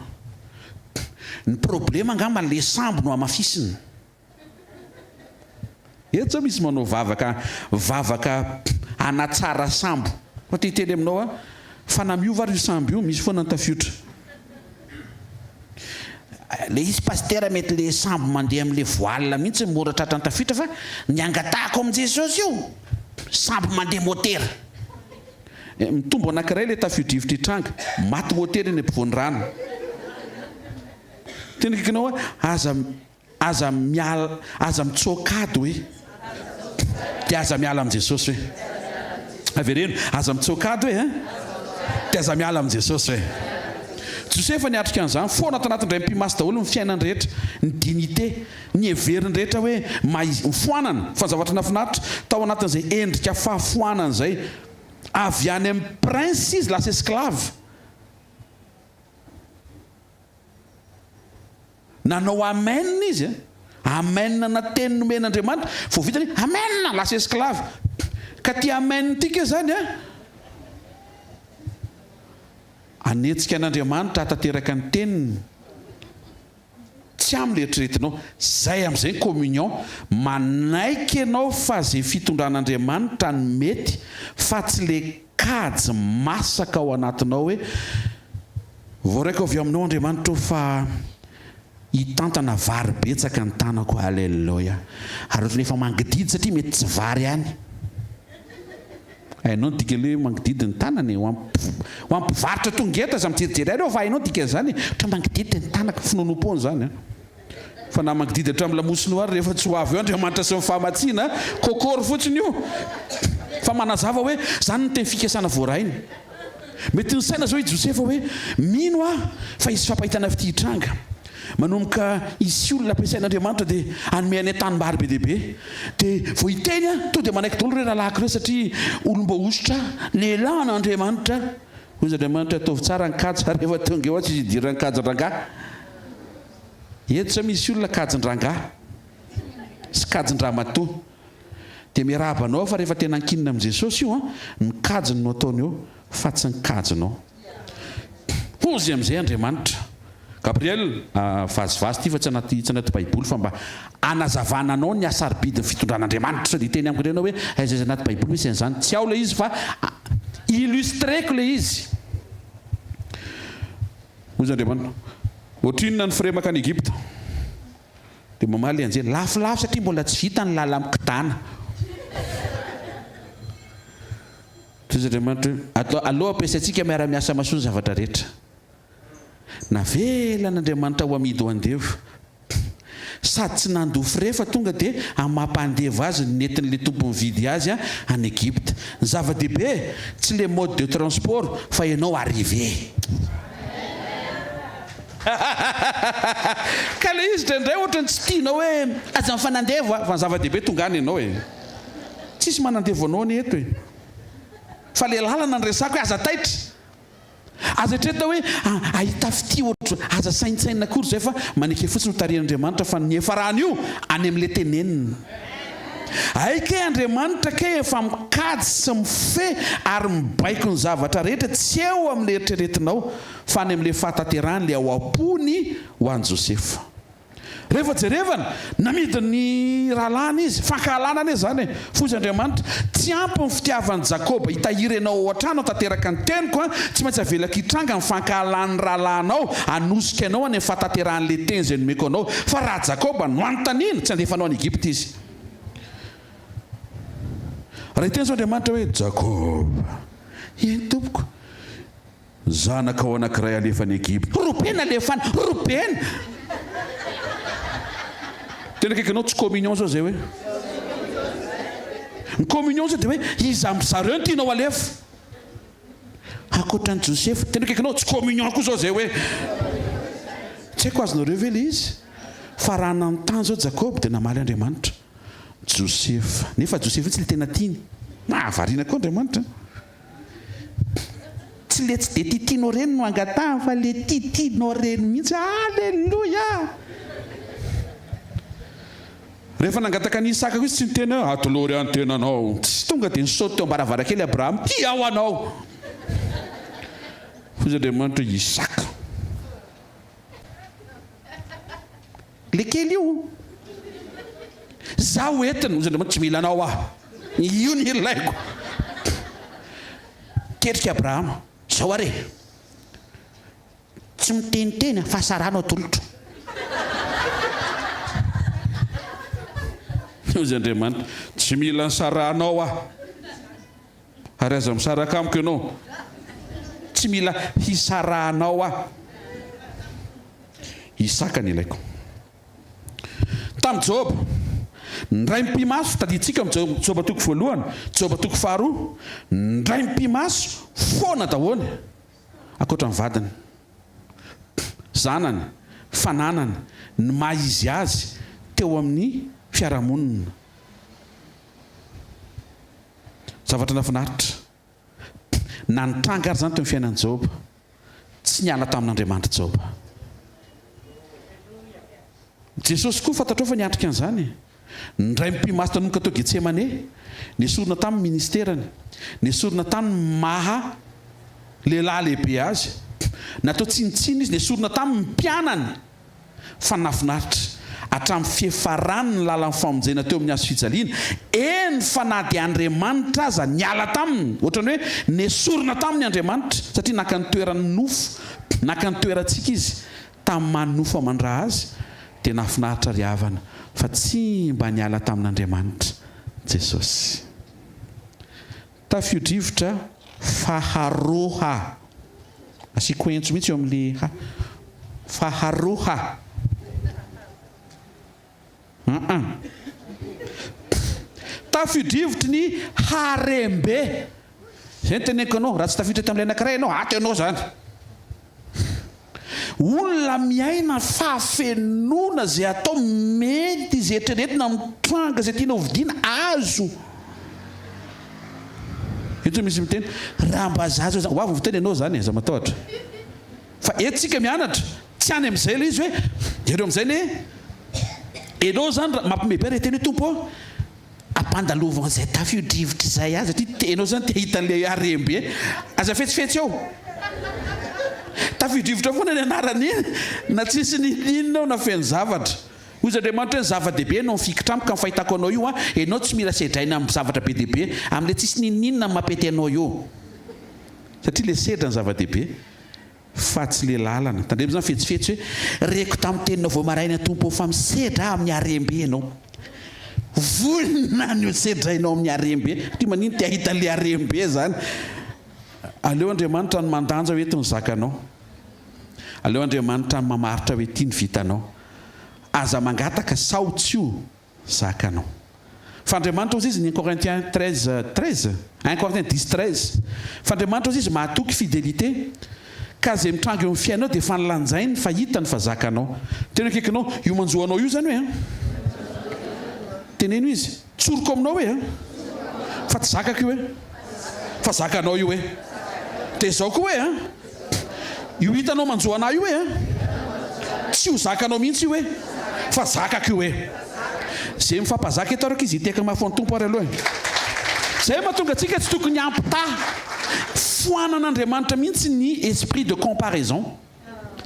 ny problema angamba le sambo no hamafisina. Eto zao misy manao vavaka vavaka hanatsara sambo. Fa te hiteny aminao aho fa na miova ary io sambo io misy foana ny tafiotra. Le izy pasitera mety le sambo mandeha amle voile mihitsy mora tratran'ny tafiotra fa ny angatahako amin'i Jesosy io sambo mandeha motera. Mitombo anankiray le tafio-drivotra hitranga, maty motera eny ampovoan'ny rano. Tena akaikinao hoe aza Aza miala, aza mitsoaka ady hoe. Dia aza miala amin'i Jesosy hoe. Avereno, aza mitsoaka ady hoe eh. Dia aza miala amin'i Jesosy hoe. Josefa niatrika an'izany foana tao anatin'ny indray mipi-maso daholo ny fiainany rehetra, ny dignité, ny heveriny rehetra hoe maha izy, foanana, fa ny zavatra nahafinaritra, tao anatin'izay endrika fahafoanana izay, avy any amin'ny prince izy lasa esclave. Nanao amen izy a! Amen na teny nomen'Andriamanitra, vao vita ny amen! Lasa esclave. Ka ty amen ty ke zany a! Hanetsika an'Andriamanitra hahatanteraka ny teniny. Tsy aminy eritreretinao. Zay amizay ny communion, manaiky ianao fa ze fitondran'Andriamanitra no mety fa tsy le kajy masaka ao anatinao hoe voaraiko avy aminao Andriamanitra o fa hitantana vary betsaka ny tanako Alléluia ary ohatran'ny efa mangididy satria mety tsy vary ihany hainao ny dikan'ilay hoe mangididy ny tanana e ho an'ny mpivarotra tonga eto aza mijerijery ahy ireo fa hainao ny dikan'izany e ohatra mangididy ny tanako finoanoam-poana izany an Fa na mangididy hatramin'ny lamosiny ho ary rehefa tsy ho avy eo Andriamanitra sy ny fahamatsiana, kôkôry fotsiny io. Fa manazava hoe izany ny teny fikasana voarainy. Mety nisaina izao i Josefa hoe, 'Mino aho fa hisy fampahitana fitia hitranga. Manomboka hisy olona ampiasain'Andriamanitra dia hanome anay tanimbary be dia be. Dia vao hiteny aho, tonga dia manaiky daholo ireo rahalahiko ireo satria olom-boahosotra aho, lehilahin'Andriamanitra. Hoy izy Andriamanitra, 'Ataovy tsara ny kajy fa rehefa tonga eo aho tsy hisy hidiran'ny kajin-drangahy. Eto zao misy olona kajin-drangahy sy kajin-dramatoa. Dia miarahaba anao aho fa rehefa tena ankinina amin'i Jesosy io an, ny kajiny no ataony eo fa tsy ny kajinao. Hozy amin'izay Andriamanitra. Gabriel, vazivazy ity fa tsy anaty tsy anaty baiboly fa mba anazavana anao ny hasarobidin'ny fitondran'Andriamanitra. Sao dia hiteny amiko indray ianao hoe aiza aiza anaty baiboly misy an'izany. Tsy ao ilay izy fa illustreko ilay izy. Hoy izy Andriamanitra, Ohatrinona ny frais mankany Egypta? Dia mamaly ilay anjely, Lafolafo satria mbola tsy vita ny lala-mikidàna. Hoy izy Andriamanitra hoe, Atao, aleo ampiasaintsika miara-miasa masoa ny zavatra rehetra. Navelan'Andriamanitra ho amidy ho andevo. Sady tsy nandoa frais fa tonga dia amin'ny maha mpandevo azy no nentin'ilay tompony nividy azy any Egypte. Ny zava-dehibe tsy le mode de transport fa ianao arrivé. Ka le izy indraindray ohatran'ny tsy tianao hoe aza mifanandevo a! Fa ny zava-dehibe tonga any ianao e! Tsisy manandevo anao anie eto e! Fa le lalana no resako hoe aza taitra! Aza eritreretina hoe hahita fitia ohatr, aza saintsainina akory izay fa maneke fotsiny ho tarihan'Andriamanitra fa ny hiafarany io any amin'ilay tenenina. Hay kay Andriamanitra kay efa mikajy sy mifehy ary mibaiko ny zavatra rehetra tsy eo amin'ilay eritreretinao fa any amin'ilay fahatanterahany ilay ao am-pony ho an'i Josefa. Rehefa jerevana, namidy ny rahalahiny izy. Fankahalana anie izany e! Foza Andriamanitra, Tsy ampy ny fitiavan'i Jakoba hitahiry anao ao an-trano hahatanteraka ny teniko an! Tsy maintsy avelako hitranga ny fankahalan'ny rahalahinao hanosika anao any amin'ny fahatanterahan'ilay teny izay nomeko anao. Fa raha Jakoba no anontaniana, tsy handefa anao any Egypta izy. Raha hiteny izao Andriamanitra hoe, Jakoba! Eny tompoko. Zanakao anankiray alefa any Egypta. Robena alefa any, Robena! Tena akaiky anao tsy communion zao zay hoe. Ny communion zao dia hoe iza amin-dry zareo no tianao alefa? Ankoatra an'i Josefa. Tena akaiky anao tsy communion koa zao zay hoe. Tsy haiko azonareo ve ilay izy? Fa raha nanontany zao Jakoba dia namaly Andriamanitra. Josefa. Nefa Josefa io tsy ilay tena tiany. Mahavariana koa Andriamanitra. Tsy le tsy de titinao reny no angatahany fa le titinao reny mihitsy. Aleloia! Rehefa nangataka an'i Isaka koa izy tsy niteny hoe atolory ahy ny tenanao. Tsy tonga dia nisaoty teo am-baravarankely Abrahama, tia aho anao. Hoy izy Andriamanitra hoe Isaka. Le kely io. Zaho entiny, hoy Andriamanitra, tsy mila anao aho. Io ny ilaiko. Ketrika Abrahama, zao ary e. Tsy miteniteny fa Saraha no atolotro. Hoy Andriamanitra, tsy mila ny Sarahanao aho. Ary aza misaraka amiko ianao. Tsy mila hisarahanao aho. Isaka ny ilaiko. Tamin'i Joba, Ny ray mipi-maso, tadidintsika ao amin'ny Joba toko voalohany, Joba toko faharoa, ny ray mipi-maso foana daholo ankoatra ny vadiny, zanany, fananany, ny maha izy azy teo amin'ny fiarahamonina. Zavatra nahafinaritra. Na nitranga ary izany teo amin'ny fiainan'i Joba, tsy niala tamin'Andriamanitra Joba. Jesosy koa fantatrao fa niatrika an'izany e. Ny Ray mpimasy nanomboka tao Getsemane, nesorina taminy ny ministerany, nesorina taminy ny maha lehilahy lehibe azy, natao tsinontsinona izy, nesorina taminy ny mpianany. Fa nahafinaritra, hatramin'ny fiafarany ny lalan'ny famonjena teo amin'ny hazo fijaliana, eny fa na dia Andriamanitra aza niala taminy, ohatran'ny hoe nesorina taminy Andriamanitra, satria naka ny toeran'ny nofo, naka ny toerantsika Izy, tamin'ny maha nofo aman-dra Azy, dia nahafinaritra ry havana, fa tsy mba niala tamin'Andriamanitra Jesosy. Tafio-drivotra faharoa. Asiako entso mihitsy eo amin'le ha. Faharoa. Aa. Tafio-drivotry ny harem-be. Izay no teneniko anao, raha tsy tafiditra tamin'ilay anankiray ianao, ato ianao izany. Olona miaina fahafenoana izay atao mety izay eritreretina mitranga izay tiana hovidiana azo. Eto misy miteny raha mba za zao ho avy ny fotoana ianao zany e, aza matahotra. Fa eto tsika mianatra, tsy any amin'izay ilay izy hoe jereo amin'izay anie ianao zany raha mampiomehy be raha hiteny hoe Tompo ô Ampandalovo an'izay tafio-drivotra izay azy satria enao zany te hahita an'ilay harem-be. Aza fetsifetsy eo. Tafio-drivotra foana ny anaran'iny na tsisy n'inon'inona ao na feno zavatra. Hoy izy Andriamanitra hoe ny zava-dehibe enao mifikitra amiko ka ny fahitako anao io an, enao tsy mila sedraina amin'ny zavatra be dia be, amin'ilay tsisy n'inon'inona no mampety anao io. Satria ilay sedra ny zava-dehibe. Fa tsy le lalana. Tandremo zany fetsifetsy hoe reko tamin'ny teninao vao maraina Tompo ô fa misedra aho amin'ny harem-be ianao. Vonona ny ho sedrainao amin'ny harem-be. Satria manino te hahita an'le harem-be zany. Aleo Andriamanitra no mandanja hoe eto ny zakanao. Aleo Andriamanitra no mamaritra hoe ity ny vitanao. Aza mangataka sao tsy ho zakanao. Fa Andriamanitra hozy izy ny un Corinthiens 13, 13, un Corinthiens 10, 13, Fa Andriamanitra hozy izy mahatoky, fidélité, ka izay mitranga eo amin'ny fiainao dia efa nolanjainy fa hitany fa zakanao. Tena akaikinao, io manjo anao io izany hoe an! Teneno izy, tsoriko aminao hoe an! Fa tsy zakako io hoe, fa zakanao io hoe. Dia izao koa hoe an! Io hitanao manjo anah io e! Tsy ho zakanao mihitsy io e! Fa zakako io e! Ze mifampazaka eto araka izy hitehaka mafy ho an'ny Tompo ary aloha e! Zay mahatonga antsika tsy tokony hampitaha. Foanan'Andriamanitra mihitsy ny esprit de comparaison.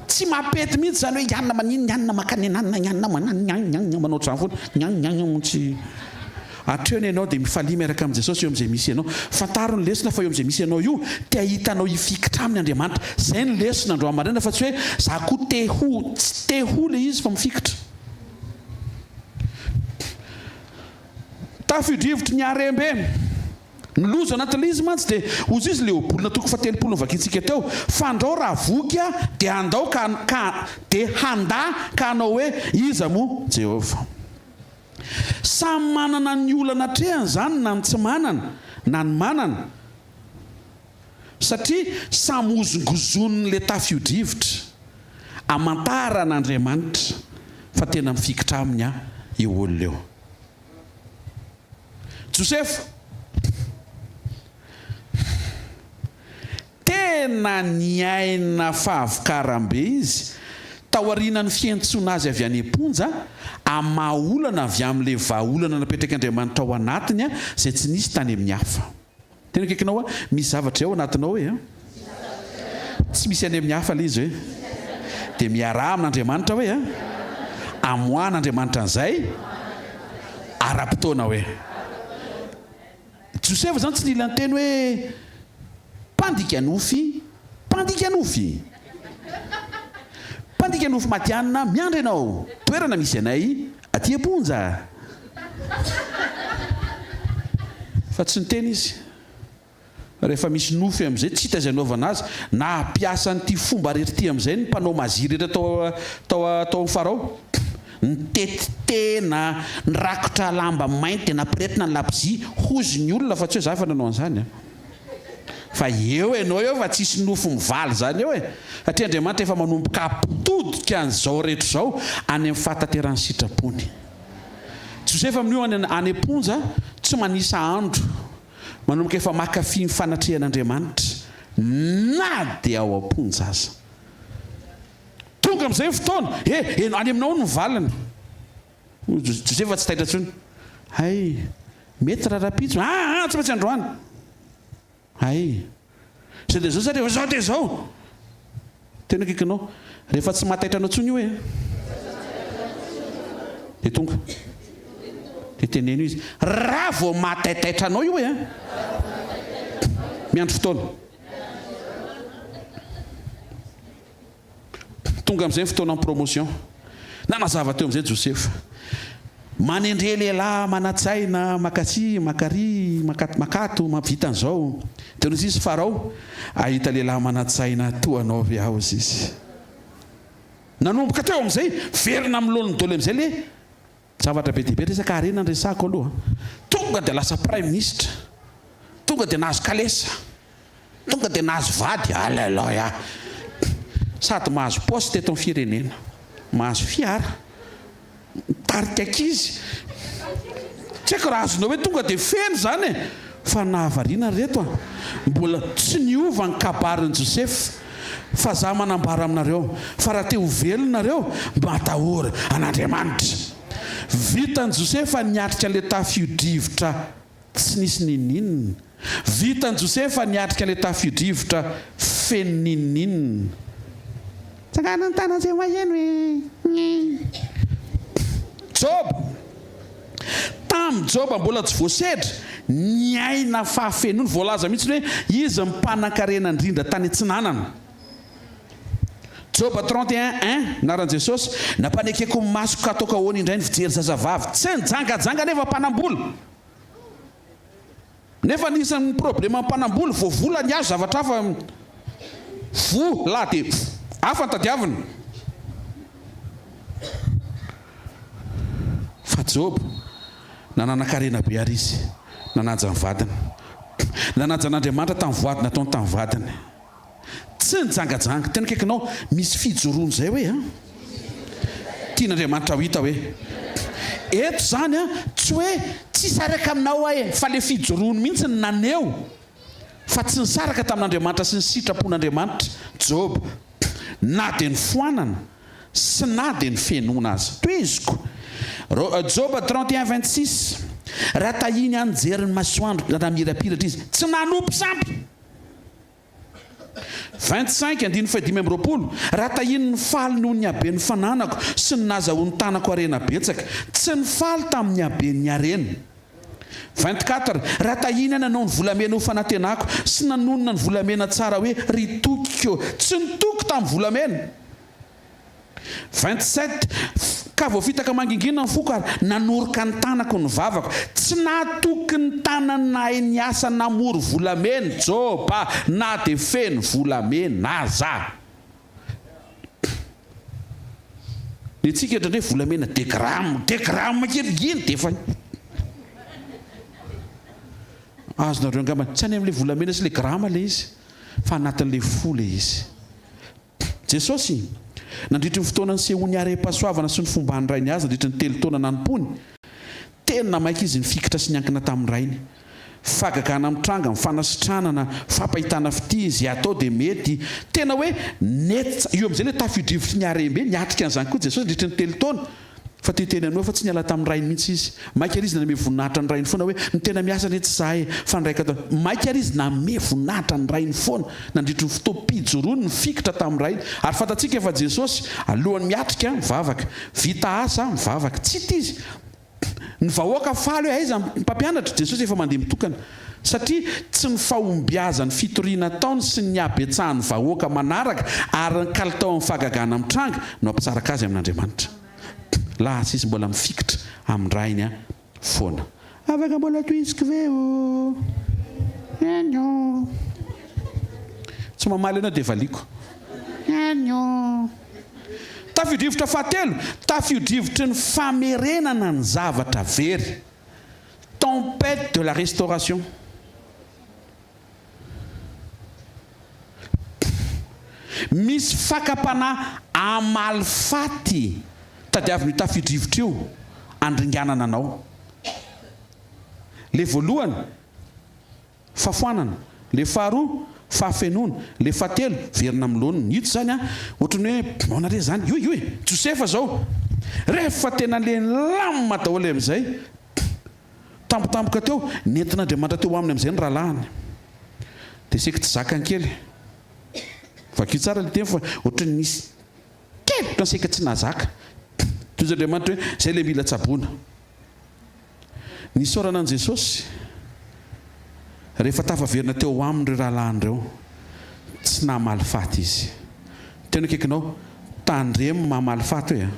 Tsy mampety mihitsy izany hoe i anona maninona, i anona makany ananona, i anona mananona, manao ohatr'izany foana, gnan gnan tsy. Hatreo ny anao dia mifalia miaraka amin'i Jesosy eo amin'izay misy anao. Fantaro ny lesona fa eo amin'izay misy anao io, te hahita anao hifikitra aminy Andriamanitra. Izay ny lesona androany maraina fa tsy hoe za koa te ho, tsy te ho ilay izy fa mifikitra. Tafio-drivotry ny harem-be. Ny loza anatin'ilay izy mantsy dia hozy izy Leobolona toko fahatelopolo novakintsika teo, fandrao raha voky aho dia handao ka ka dia handà ka hanao hoe iza moa Jehovah. Samy manana ny olana atrehany izany na ny tsy manana na ny manana satria samy hozongozonin'ilay tafio-drivotra. Amantarana Andriamanitra fa tena mifikitra aminy aho io olona io. Josefa. Tena niaina fahavokaram-be izy taorianan'ny fiantsoana azy avy any am-ponja, amin'ny maha olana avy amin'ilay vahaolana napetrak'Andriamanitra ao anatiny izay tsy nisy tany amin'ny hafa. Tena akaikinao aho, misy zavatra izay ao anatinao hoe an! Tsy misy any amin'ny hafa ilay izy hoe. Dia miaraha amin'Andriamanitra hoe an! Amoahan'Andriamanitra an'izay ara-potoana hoe. Josefa izany tsy nila niteny hoe mpandika nofy, mpandika nofy! Mpandika nofy matihanina miandry anao, toerana misy anay aty am-ponja! Fa tsy niteny izy. Rehefa misy nofy amin'izay tsy hita izay anaovana azy, na hampiasa an'ity fomba rehetra ity amin'izay ny mpanao mazia rehetra tao tao tao amin'i Farao. Nitety. tena, nirakotra lamba mainty dia nampiretina ny labozia, hozy ny olona fa tsy hoe za efa nanao an'izany an! Fa eo ianao eo fa tsisy nofy mivaly izany eo e! Satria Andriamanitra efa manomboka hampitodika an'izao rehetra izao any amin'ny fahatanterahan'ny sitrapony. Josefa amin'io any any am-ponja tsy manisa andro, manomboka efa mankafy ny fanatrehan'Andriamanitra na dia ao am-ponja aza. Tonga amin'izay ny fotoana, e, eny, any aminao hono ny valiny. Hoy Josefa tsy taitra intsony. Hay, mety raha rahampitso. Aa, tsy maintsy androany. Hay. Izao dia izao sa rehefa izao dia izao? Tena akaikinao. Rehefa tsy mahataitra anao intsony io e. Dia tonga. Dia teneno izy. Raha vao mahataitaitra anao io e. Miandry fotoana. Tonga amin'izay ny fotoanan'ny promotion. Nanazava teo amin'izay Josefa. Manendre lehilahy manan-tsaina, makatsy, makary, makato, mahavita an'izao. Dia hoy izy, Farao, hahita lehilahy manan-tsaina toa anao ve aho? Hoy izy. Nanomboka teo amin'izay, velona amin'ny laoniny daholo amin'izay ilay zavatra be dia be. Resaka harena no resahako aloha. Tonga dia lasa praiminisitra. Tonga dia nahazo kalesa. Tonga dia nahazo vady, aleloia! Sady mahazo poste eto amin'ny firenena, mahazo fiara, mitarika ankizy. Tsy haiko raha azonao hoe tonga dia feno izany e! Fa nahavariana ry reto a! Mbola tsy niova ny kabarin'i Josefa. Fa za manambara aminareo, fa raha te ho velona nareo, mba atahora an'Andriamanitra. Vitan'i Josefa ny niatrika ilay tafio-drivotra tsy nisy n'inon'inona. Vitan'i Josefa niatrika ilay tafio-drivotra feno n'inon'inona. Tsangano ny tanana izay maheno e! Ny. Joba! Tamin'i Joba mbola tsy voasedra, niaina fahafenoana. Voalaza mihitsy hoe izy ny mpanankarena indrindra tany atsinanana. Joba 31, un, Anaran'i Jesosy, Nampanekeko ny masoko ka ataoko ahoana indray ny fijery zazavavy tsy nijangajanga nefa mpanambola. Nefa anisan'ny problema mpanambola vao vola ny azo zavatra hafa voa la dia hafa ny tadiavina. Fa Joba nanana-karena be ary izy nanaja ny vadiny. Nanaja an'Andriamanitra tamin'ny voady nataony tamin'ny vadiny. Tsy nijangajanga. Tena akaikinao misy fijoroana izay hoe an. Tian'Andriamanitra ho hita hoe. Eto izany an, tsy hoe tsy hisaraka aminao aho e, fa ilay fijoroany mihitsy no naneho fa tsy nisaraka tamin'Andriamanitra sy ny sitrapon'Andriamanitra Joba, na dia nofoanana sy na dia nofenoina aza. Tohiziko. Joba 31 26, Raha tahiny aho nijery ny masoandro, raha namirapiratra izy, tsy nanompo sampy. 25, andininy fahadimy amby 20, Raha tahiany nifaly noho ny haben'ny fananako sy ny nahazahoan'ny tanako harena betsaka, tsy nifaly tamin'ny haben'ny harena. 24, Raha tahiany aho nanao ny volamena ho fanantenako sy nanonona ny volamena tsara hoe, Ry tokiko, tsy nitoky tamin'ny volamena. 27, Ka voafitaka mangingina ny foko ary nanoroka ny tanako ny vavako. Tsy nahatoky ny tanany nahay niasa namory volamena Joba na dia feno volamena aza. Ny antsika indraindray volamena deux grammes, deux grammes kely iny dia efa azonareo angamba. Tsy any amin'ilay volamena sy ilay grama ilay izy fa anatin'ilay fo ilay izy. Jesosy, nandritry ny fotoana nisehoan'ny harem-pahasoavana sy ny fomban'ny Rainy Azy nandritry ny telo taona nanompoany, tena maika Izy nifikitra sy niankina tamin'ny Rainy. Fahagagana mitranga, ny fanasitranana, fampahitana fitia, izay atao dia mety. Tena hoe nety, io amin'izay ilay tafio-drivotry ny harem-be, niatrika an'izany koa Jesosy nandritry ny telo taona. Fa te hiteny anao fa tsy niala tamin'ny Rainy mihitsy Izy. Maika ary Izy nanome voninahitra ny Rainy foana hoe, ny tena miasa anie tsy za e, fa ny Raiko ato. Maika ary Izy nanome voninahitra ny Rainy foana nandritry ny fotoam-pijoroany nifikitra tamin'ny Rainy. Ary fantatsika fa Jesosy, alohan'ny miatrika, mivavaka. Vita asa, mivavaka. Tsy hita Izy. Ny vahoaka faly hoe aiza ny mpampianatra? Jesosy efa mandeha mitokana. Satria tsy ny fahombiazan'ny fitoriana ataony sy ny habetsahan'ny vahoaka manaraka ary ny kalitao amin'ny fahagagana mitranga no hampisaraka azy amin'Andriamanitra. Lasa izy mbola mifikitra amin-dRainy foana. Afaka mbola tohiziko ve ô? Eny ô. Tsy mamaly anao dia valiako. Eny ô. Tafio-drivotra fahatelo, tafio-drivotry ny famerenana ny zavatra very, tempête de la restauration. Misy fakam-panahy hamaly faty tadiavin'io tafio-drivotra io handringanana anao. Le voalohany, fahafoanana, le faharoa, fahafenoana, le fahatelo, verina amin'ny laoniny. Ito izany an, ohatran'ny hoe ahoana re izany? Io io e! Josefa izao, rehefa tena le nilamina daholo amin'izay, tampotampoka teo, nentin'Andriamanitra teo aminy amin'izay ny rahalahiny. Dia saiky tsy zakany kely. Vakio tsara ilay teny fa ohatran'ny nisy kely ohatran'ny saika tsy nahazaka. Toy Andriamanitra hoe, izay ilay mila tsaboina. Nisaorana an'i Jesosy rehefa tafaverina teo aminy ireo rahalahiny ireo. Tsy namaly faty izy. Tena akaikinao, tandremo mamaly faty hoe a!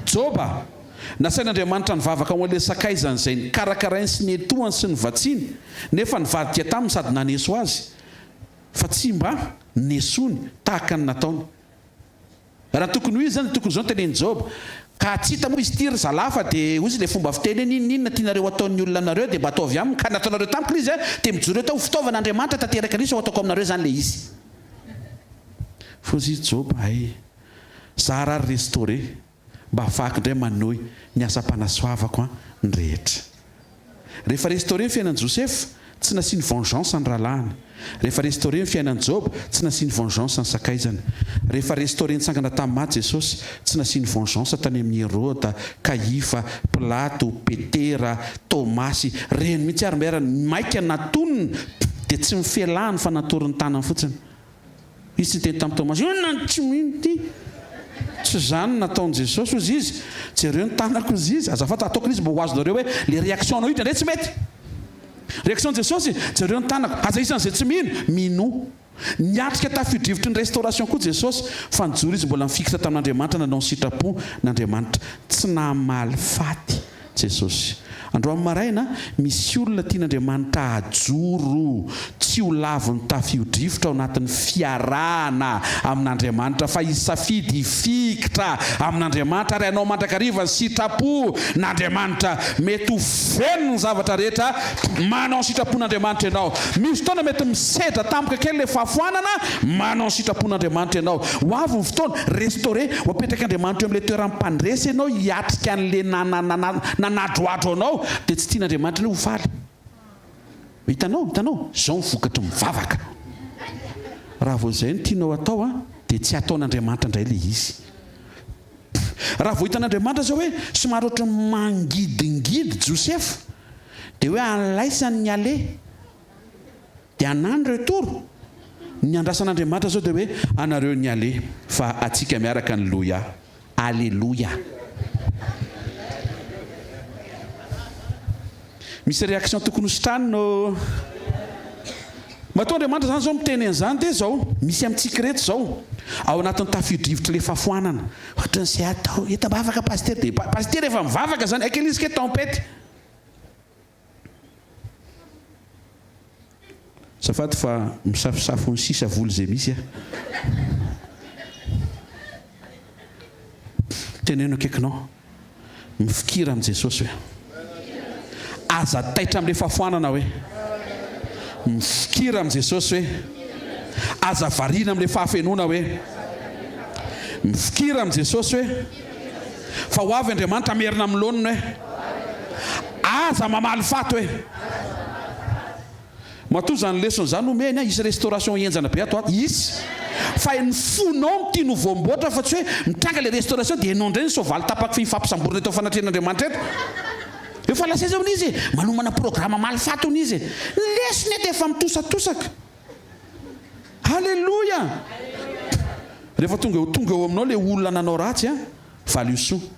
Joba! Nasain'Andriamanitra nivavaka ho an'ilay sakaizany izay nikarakarainy sy nietohany sy novatsiany, nefa nivadika taminy sady naneso azy, fa tsy mba nesoiny tahaka ny nataony. Raha tokony ho izy izany dia tokony izao no tenenin'i Joba, Ka tsy hita moa izy ity ry zalahy fa dia hoy izy ilay fomba fiteny hoe n'inon'inona tianareo hataon'ny olona aminareo dia mba ataovy aminy ka nataonareo tamiko ilay izy a, dia mijoro eto aho ho fitaovana Andriamanitra tanteraka an'io sao ataoko aminareo izany ilay izy. Fa hoy izy Joba, hay, zara ary restauré mba hahafahako indray manohy ny asam-panasoavako an ny rehetra. Rehefa restauré ny fiainan'i Josefa, tsy nasiany vengeance ny rahalahiny. Rehefa restauré ny fiainan'i Joba, tsy nasiany vengeance ny sakaizany. Rehefa restauré nitsangana tamin'ny maty Jesosy, tsy nasiany vengeance tany amin'i Heroda, Kaifa, Pilato, Petera, Tomasy, reny mihitsy ary mera maika natoniny dia tsy nifelahany fa natoriny tanany fotsiny. Izy tsy niteny tamin'i Tomasy, Inona no tsy mino ity? Tsy izany no nataon'i Jesosy, hozy izy, Jereo ny tanako, hozy izy. Azafady, ataoko ilay izy mba ho azonareo hoe ilay réaction-nao io indraindray tsy mety. Réaction-n'i Jesosy, Jereo ny tanako. Aza isan'izay tsy mino, minoa. Niatrika tafio-drivotry ny restauration koa Jesosy, fa nijoro izy mbola nifikitra tamin'Andriamanitra nanao ny sitrapon'Andriamanitra. Tsy namaly faty. Jesosy. Androany maraina, misy olona tian'Andriamanitra hajoro tsy ho lavin'ny tafio-drivotra ao anatin'ny fiarahana amin'Andriamanitra, fa hisafidy hifikitra amin'Andriamanitra ary hanao mandrakariva ny sitrapon'Andriamanitra. Mety ho feno ny zavatra rehetra manao ny sitrapon'Andriamanitra ianao. Misy fotoana mety misedra tampoka kely ilay fahafoanana, manao ny sitrapon'Andriamanitra ianao. Ho avy ny fotoana, restaurer, ho apetrak'Andriamanitra eo amin'ilay toeran'ny mpandresy ianao hiatrika an'ilay nanadroadro anao, dia tsy tian'Andriamanitra anie ho faly. Hitanao, hitanao, izao ny vokatry ny mivavaka. Raha vao izay no tianao atao an, dia tsy hataon'Andriamanitra indray ilay izy. Raha vao hitan'Andriamanitra izao hoe somary ohatran'ny mangidingidy Josefa, dia hoe anlaisany ny aller, dia anà ny retour. Ny andrasan'Andriamanitra izao dia hoe anareo ny aller, fa antsika miaraka ny loia. Aleloia. Misy réaction tokony ho sitranina ô. Matoa Andriamanitra izany izao miteny an'izany dia izao, misy amintsika ireto izao, ao anatin'ny tafio-drivotr'ilay fahafoanana, ohatran'izay atao, eto am-bavaka pasitera, dia pasitera efa mivavaka izany, hay kely izy kay tempête. Azafady fa misafosafo ny sisa vola izay misy aho. Teneno akaikinao. Mifikira amin'i Jesosy hoe. Aza taitra amin'ilay fahafoanana hoe. Mifikira amin'i Jesosy hoe. Aza variana amin'ilay fahafenoana hoe. Mifikira amin'i Jesosy hoe. Fa ho avy Andriamanitra hamerina amin'ny laoniny hoe. Aza mamaly faty hoe. Matoa izany lesona izany omeny an, hisy restauration henjana be ato ato, hisy. Fa ny fonao no tiany ho voamboatra fa tsy hoe mitranga ilay restauration dia ianao indray ny soavaly tapaky fe hifampisamborina eto fanatrehan'Andriamanitra eto. Efa lasa aiza hono izy e? Manomana programa malifaty hono izy e. Ny lesona eto efa mitosatosaka. Alléluia! Rehefa tonga eo tonga eo aminao ilay olona nanao ratsy an, valio soa.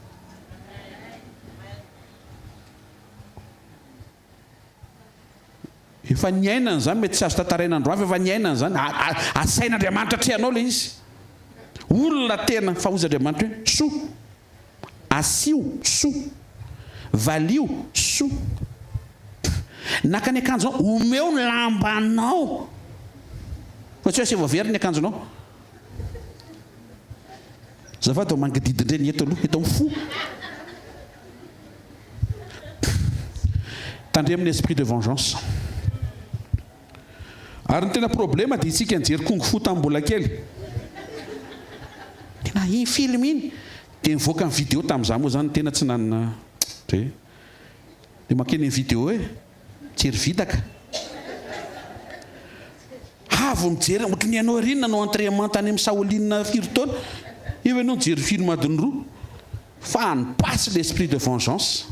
Efa niainana izany, mety tsy azo tantaraina androany fa efa niainana izany. Asain'Andriamanitra atrehanao ilay izy. Olona tena, fa hozy Andriamanitra hoe, soa. Asio soa. Valio soa. Naka ny akanjonao, omeo ny lambanao. Fa tsy hoe asaivo averina ny akanjonao. Azafady fa mangididy indray ny eto aloha, eto amin'ny fo. Tandremo ny esprit de vengeance. Ary ny tena problema dia isika nijery kung fu tamin'ny mbola kely. Tena iny film iny dia nivoaka ny video tamin'izaho moa izany tena tsy nanana dia dia mankeny amin'ny video e, mijery vidaka. Avo mijery ohatry ny ianao ery nanao entrainement tany amin'ny Shaolin firy taona, eo ianao nijery film adiny roa. Fa any basy le esprit de vengeance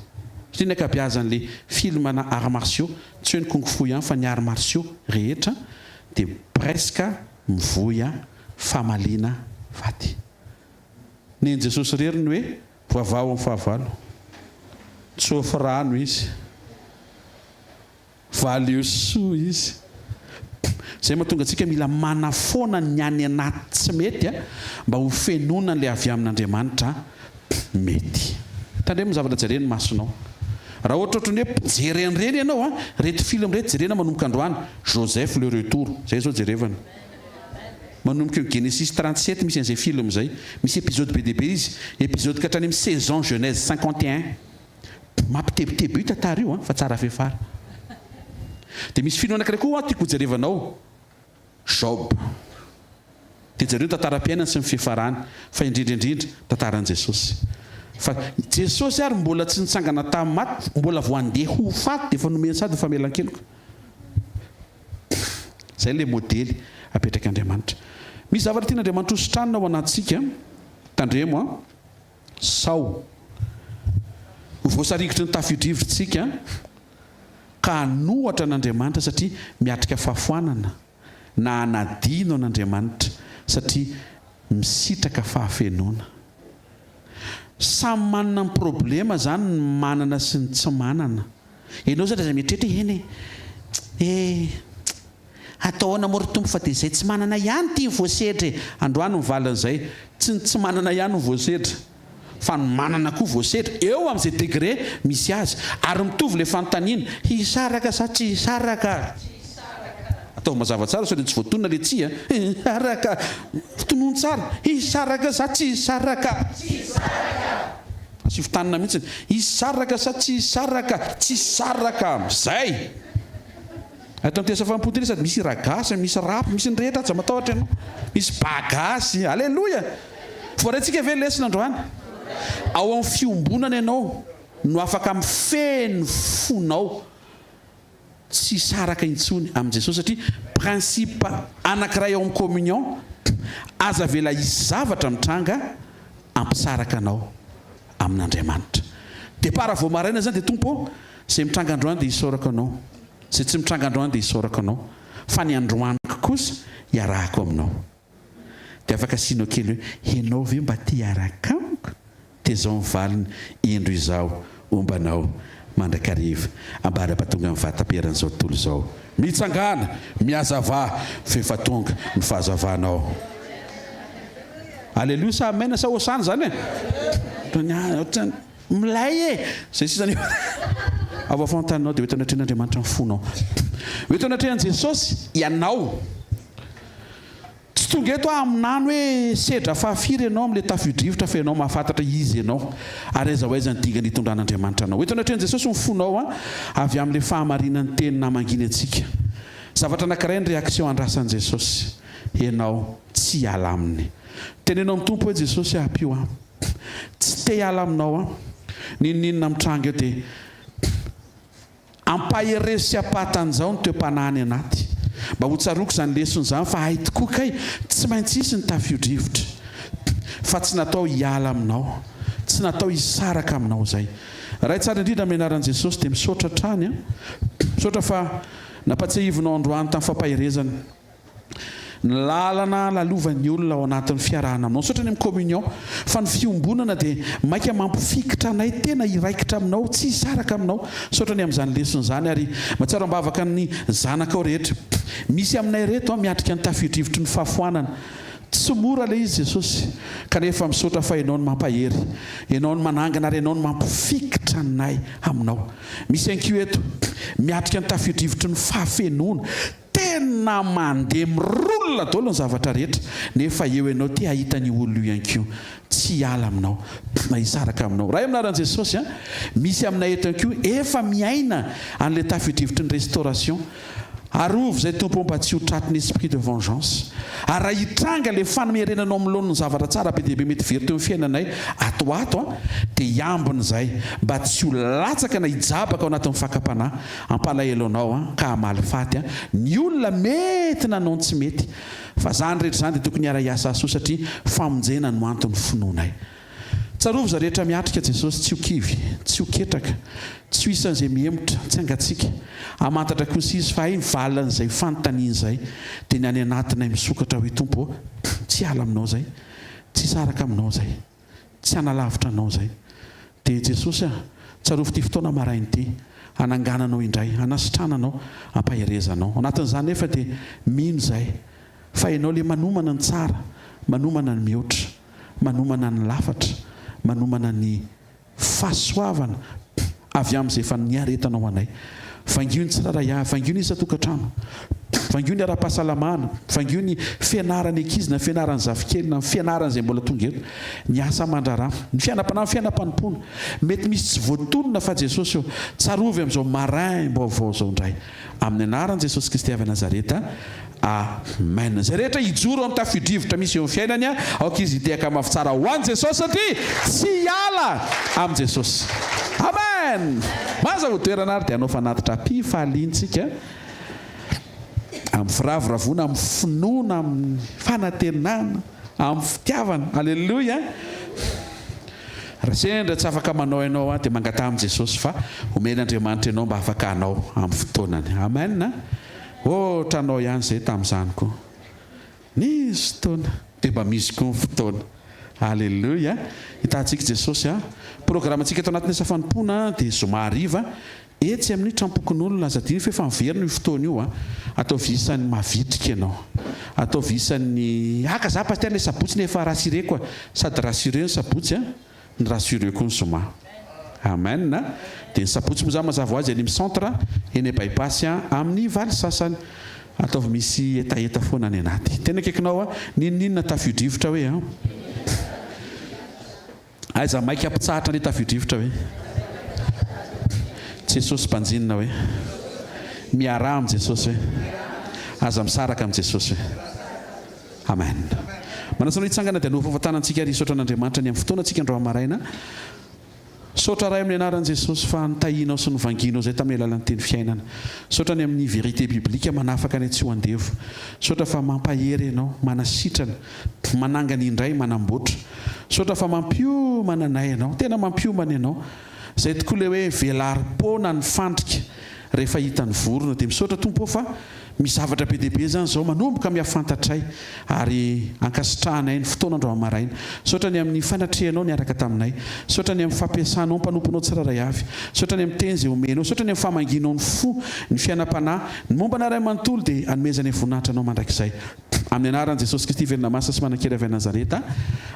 satria ny ankabeazan'le film na arts martiaux, tsy hoe ny kung fu ihany fa ny arts martiaux rehetra dia presque mivoy famaliana faty. Nen'i Jesosy irery ny hoe voavaha ao amin'ny fahavalo. Tsofy rano izy. Valio soa izy. Izay mahatonga antsika mila manafoana ny any anaty tsy mety mba ho fenoina an'ilay avy amin'Andriamanitra mety. Tandremo ny zavatra jeren'ny masonao. Raha ohatra ohatran'ny hoe mpijery an'ireny ianao an, ireto film ireto jerena manomboka androany, Joseph le retour, izay izao jerevana. Manomboka eo Genesis 37 misy an'izay film izay. Misy episode be dia be izy. Episode ka hatrany amin'ny saison Genèse 51. Mampitebiteby io tantara io an, fa tsara fiafara. Dia misy film anankiray koa tiako hojerevanao, Job. Dia jereo ny tantaram-piainany sy ny fiafarany, fa indrindra indrindra tantaran'i Jesosy. Fa Jesosy ary mbola tsy nitsangana tamin'ny maty, mbola vao handeha ho faty dia efa nomeny sady ny famelan-keloka. Izay ilay modely apetrak'Andriamanitra. Misy zavatra tian'Andriamanitra hositranina ao anatintsika, tandremo an. Sao ho voasarikotry ny tafio-drivotra isika ka hanohatra an'Andriamanitra satria miatrika fahafoanana, na hanadino an'Andriamanitra satria misitraka fahafenoana. Samy manana ny problema izany ny manana sy ny tsy manana. Ianao zany aza mieritreritra hoe eny e, eh, Atao ahoana moa ry Tompo fa dia izay tsy manana ihany ity no voasedra e! Androany ny valin'izay, tsy ny tsy manana ihany no voasedra fa ny manana koa voasedra eo amin'izay degré misy azy. Ary mitovy ilay fanontaniana, hisaraka sa tsy hisaraka? Ataovy mazava tsara sao dia tsy voatonona ilay tsia a! Hisaraka! Tonony tsara, hisaraka sa tsy hisaraka? Asio tanana mihitsy, hisaraka sa tsy hisaraka? Tsy hisaraka! Zay! Ato amin'ity asa fanompoana ity sady misy hira gasy, misy rap, misy ny rehetra, aza matahotra ianao. Misy ba gasy. Aleloia! Voaraintsika ve ny lesona androany? Ao amin'ny fiombonana ianao no afaka mifehy ny fonao tsy hisaraka intsony amin'i Jesosy satria principe anankiray ao amin'ny communion, aza avela hisy zavatra mitranga hampisaraka anao amin'Andriamanitra. Départ vao maraina izany dia Tompo ô, izay mitranga androany dia isaorako Anao. Izay tsy mitranga androany dia isaorako Anao, fa ny androaniko kosa iarahako Aminao. Dia afaka asianao kely hoe, Ianao ve mba te hiaraka amiko? Dia izao ny valiny, Indro izaho homba anao mandrakariva, ambara-pahatonga ny fahataperan'izao tontolo izao. Mitsangàna, mihazavà, fa efa tonga ny fahazavanao. Aleloia sa Amen sa Hosana izany e? Ohatran'ny. Milay e! Zay sisa ny Ao afoantaninao dia ho eto anatrehan'Andriamanitra ny fonao. Ho eto anatrehan'i Jesosy ianao. Tsy tonga eto aho haminany hoe sedra fahafiry ianao amin'ilay tafio-drivotra fa ianao mahafantatra iza ianao ary aiza ho aiza ny dingana itondran'Andriamanitra anao. Ho eto anatrehan'i Jesosy ny fonao avy amin'ilay fahamarinan'ny teny namanginy antsika. Zavatra anankiray ny réaction andrasan'i Jesosy. Ianao tsy hiala aminy. Teneno amin'ny Tompo hoe Jesosy ampio aho. Tsy te hiala aminao aho. N'inon'inona mitranga eo dia ampaherezo sy ampahatanjaho ny toe-panahy any anaty. Mba ho tsaroako izany lesona izany fa hay tokoa kay tsy maintsy hisy ny tafio-drivotra. Fa tsy natao hiala aminao. Tsy natao hisaraka aminao izay. Ray tsara indrindra amin'ny anaran'i Jesosy dia misaotra hatrany an. Misaotra fa nampatsiahivinao androany tamin'ny fampaherezana. Ny lalana lalovan'ny olona ao anatin'ny fiarahana aminao. Misaotra ny amin'ny communion fa ny fiombonana dia maika mampifikitra anay tena hiraikitra aminao, tsy hisaraka aminao. Misaotra ny amin'izany lesona izany ary mahatsiaro am-bavaka ny zanakao rehetra. Misy aminay ireto an miatrika ny tafio-drivotry ny fahafoanana. Tsy mora ilay izy Jesosy kanefa misaotra fa Ianao no mampahery, Ianao no manangana ary Ianao no mampifikitra anay aminao. Misy ihany koa eto miatrika ny tafio-drivotry ny fahafenoana. Tena mandeha mi-roule daholo ny zavatra rehetra nefa eo ianao te hahita an'io olona io ihany koa. Tsy hiala aminao na hisaraka aminao. Ray amin'ny anaran'i Jesosy a! Misy aminay eto ihany koa efa miaina an'ilay tafio-drivotry ny restauration. Arovy izay Tompo ô mba tsy ho tratry ny esprit de vengeance. Ary raha hitranga ilay fanomerenanao amin'ny laoniny zavatra tsara be dia be mety very teo amin'ny fiainanay ato ho ato an, dia hiambina izay mba tsy ho latsaka na hijabaka ao anatin'ny fakam-panahy hampalahelo anao an, ka hamaly faty an, ny olona mety nanao ny tsy mety. Fa izany rehetra izany dia tokony hiara-hiasa hahasoa satria famonjena no anton'ny finoanay. Tsarovy izay rehetra miatrika Jesosy, tsy ho kivy, tsy ho ketraka, tsy ho isan'izay mihemotra, tsy hangatsiaka. Hamantatra kosa izy fa hay ny valin'izay fanontaniana izay dia ny any anatinay misokatra hoe Tompo ô, tsy hiala aminao izay, tsy hisaraka aminao izay, tsy hanalavitra anao izay. Dia Jesosy a, tsarovy ity fotoana maraina ity, hanangananao indray, hanasitrananao, hampaherezanao. Ao anatin'izany nefa dia mino izahay fa Ianao ilay manomana ny tsara, manomana ny mihoatra. manomana ny lafatra, manomana ny fahasoavana avy amin'izay efa niaretanao anay. Vangio ny tsirairay avy, vangio ny isan-tokantrano, vangio ny ara-pahasalamana, vangio ny fianaran'ny ankizy na fianaran'ny zafikely na ny fianaran'izay mbola tonga eto, ny asa aman-draharaha, ny fiainam-panahy, ny fiainam-panompoana. Mety misy tsy voatonona fa Jesosy ô, tsarovy amin'izao maraim-baovao izao indray. Amin'ny anaran'i Jesosy Kristy avy Nazareta. Amen. Izay rehetra hijoro amin'ny tafio-drivotra misy eo amin'ny fiainany, aoka izy hitehaka mafy tsara ho an'i Jesosy satria tsy hiala amin'i Jesosy. Amen. Maza ho toerana ary dia hanao fanatitra am-pifaliantsika amin'ny firavoravoana, amin'ny finoana, amin'ny fanantenana, amin'ny fitiavana. Aleloia. Raha sendra tsy afaka manao ianao dia mangataha amin'i Jesosy fa omen'Andriamanitra ianao mba afaka hanao amin'ny fotoanany. Amen. Ohatranao ihany izay tamin'izany koa. Nisy fotoana dia mba misy koa ny fotoana. Aleloia. Hitahantsika Jesosy a. Programantsika ato anatin'ny asa fanompoana dia zoma hariva Etsy amin'ny trampokonolona, aza adino fa efa miverina io fotoana io a! Ataovy isan'ny mavitrika ianao. Ataovy isan'ny, haka za pasitera le sabotsy nefa rassuré-ko a! Sady rassuré ny sabotsy a, ny rassuré koa ny zoma. Amen a! Dia ny sabotsy moa zany mazava ho azy any amin'ny centre, eny by-pass a, amin'ny valo sasany. Ataovy misy hetaheta foana any anaty. Tena akaikinao a, n'inon'inona tafio-drivotra hoe an! Aiza maika hampitsahatra ny tafio-drivotra hoe? Jesosy mpanjinina hoe? Miaraha amin'i Jesosy hoe? Aza misaraka amin'i Jesosy hoe? Amen. Manasa anao hitsangana dia hanova fahafantarantsika ary hisaotra an'Andriamanitra ny amin'ny fotoanantsika androany maraina. Saotra Ray amin'ny anaran'i Jesosy fa nitahianao sy novangianao izay tamin'ny alalan'ny teny fiainana. Saotra ny amin'ny vérité biblique manafaka anay tsy ho andevo. Saotra fa mampahery ianao, manasitrana. Manangana indray, manamboatra. Misaotra fa mampiomana anay ianao. Tena mampiomana ianao. Izay tokoa ilay hoe velarim-poana ny fandrika rehefa hitan'ny vorona. Dia misaotra Tompo ô fa misy zavatra be dia be izany izao manomboka mihafantatray ary ankasitrahanay ny fotoana androany maraina. Misaotra ny amin'ny fanatrehanao niaraka taminay. Misaotra ny amin'ny fampiasanao ny mpanomponao tsirairay avy. Misaotra ny amin'ny teny izay omenao. Misaotra ny amin'ny famangianao ny fo, ny fiainam-panahy, ny momba anay ray manontolo dia anomezanay voninahitra anao mandrakizay. Amin'ny anaran'i Jesosy Kristy velona masina sy manan-kery avy any Nazareta.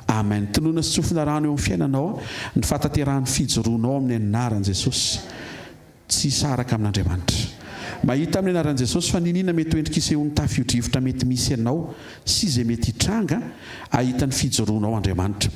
Amen. Tononina sy tsofina rano eo amin'ny fiainanao ny fahatanterahan'ny fijoroanao amin'ny anaran'i Jesosy. Tsy hisaraka amin'Andriamanitra. Mahita amin'ny anaran'i Jesosy fa n'inona mety ho endrika isehoan'ny tafio-drivotra mety misy anao sy izay mety hitranga, hahita ny fijoroanao Andriamanitra.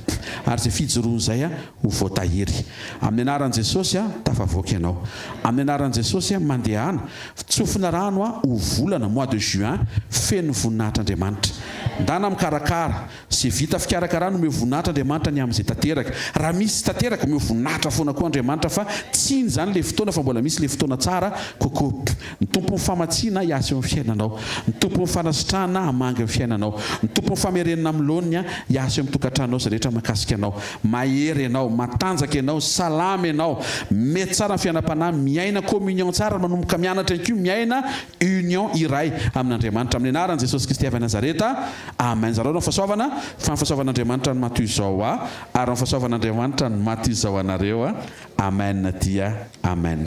Ary izay fijoroana izay ho voatahiry. Amin'ny anaran'i Jesosy, tafavoaka ianao. Amin'ny anaran'i Jesosy, mandehana. Tsofina rano aho ho volana, mois de juin, feno voninahitra Andriamanitra. Ndana mikarakara, ze vita fikarakarana omeo voninahitra Andriamanitra ny amin'izay tanteraka. Raha misy tsy tanteraka omeo voninahitra foana koa Andriamanitra fa tsy iny izany le fotoana fa mbola misy le fotoana tsara kokoa. Ny Tompon'ny famatsiana hiasa eo amin'ny fiainanao. Ny Tompon'ny fanasitrahana hamangy ny fiainanao. Ny Tompon'ny famerenana amin'ny laoniny hiasa eo amin'ny tokantranonao izay rehetra mahakasika anao. Mahery ianao, matanjaka ianao, salama ianao, mety tsara ny fiainam-panahy, miaina communion tsara ary manomboka mianatra ihany koa miaina union iray amin'Andriamanitra. Amin'ny anaran'i Jesosy Kristy avy any Nazareta, Amen. Zarao ny fahasoavana, fa ny fahasoavan'Andriamanitra no maha toy izao ahy, ary ny fahasoavan'Andriamanitra no maha toy izao anareo. Amen dia Amen.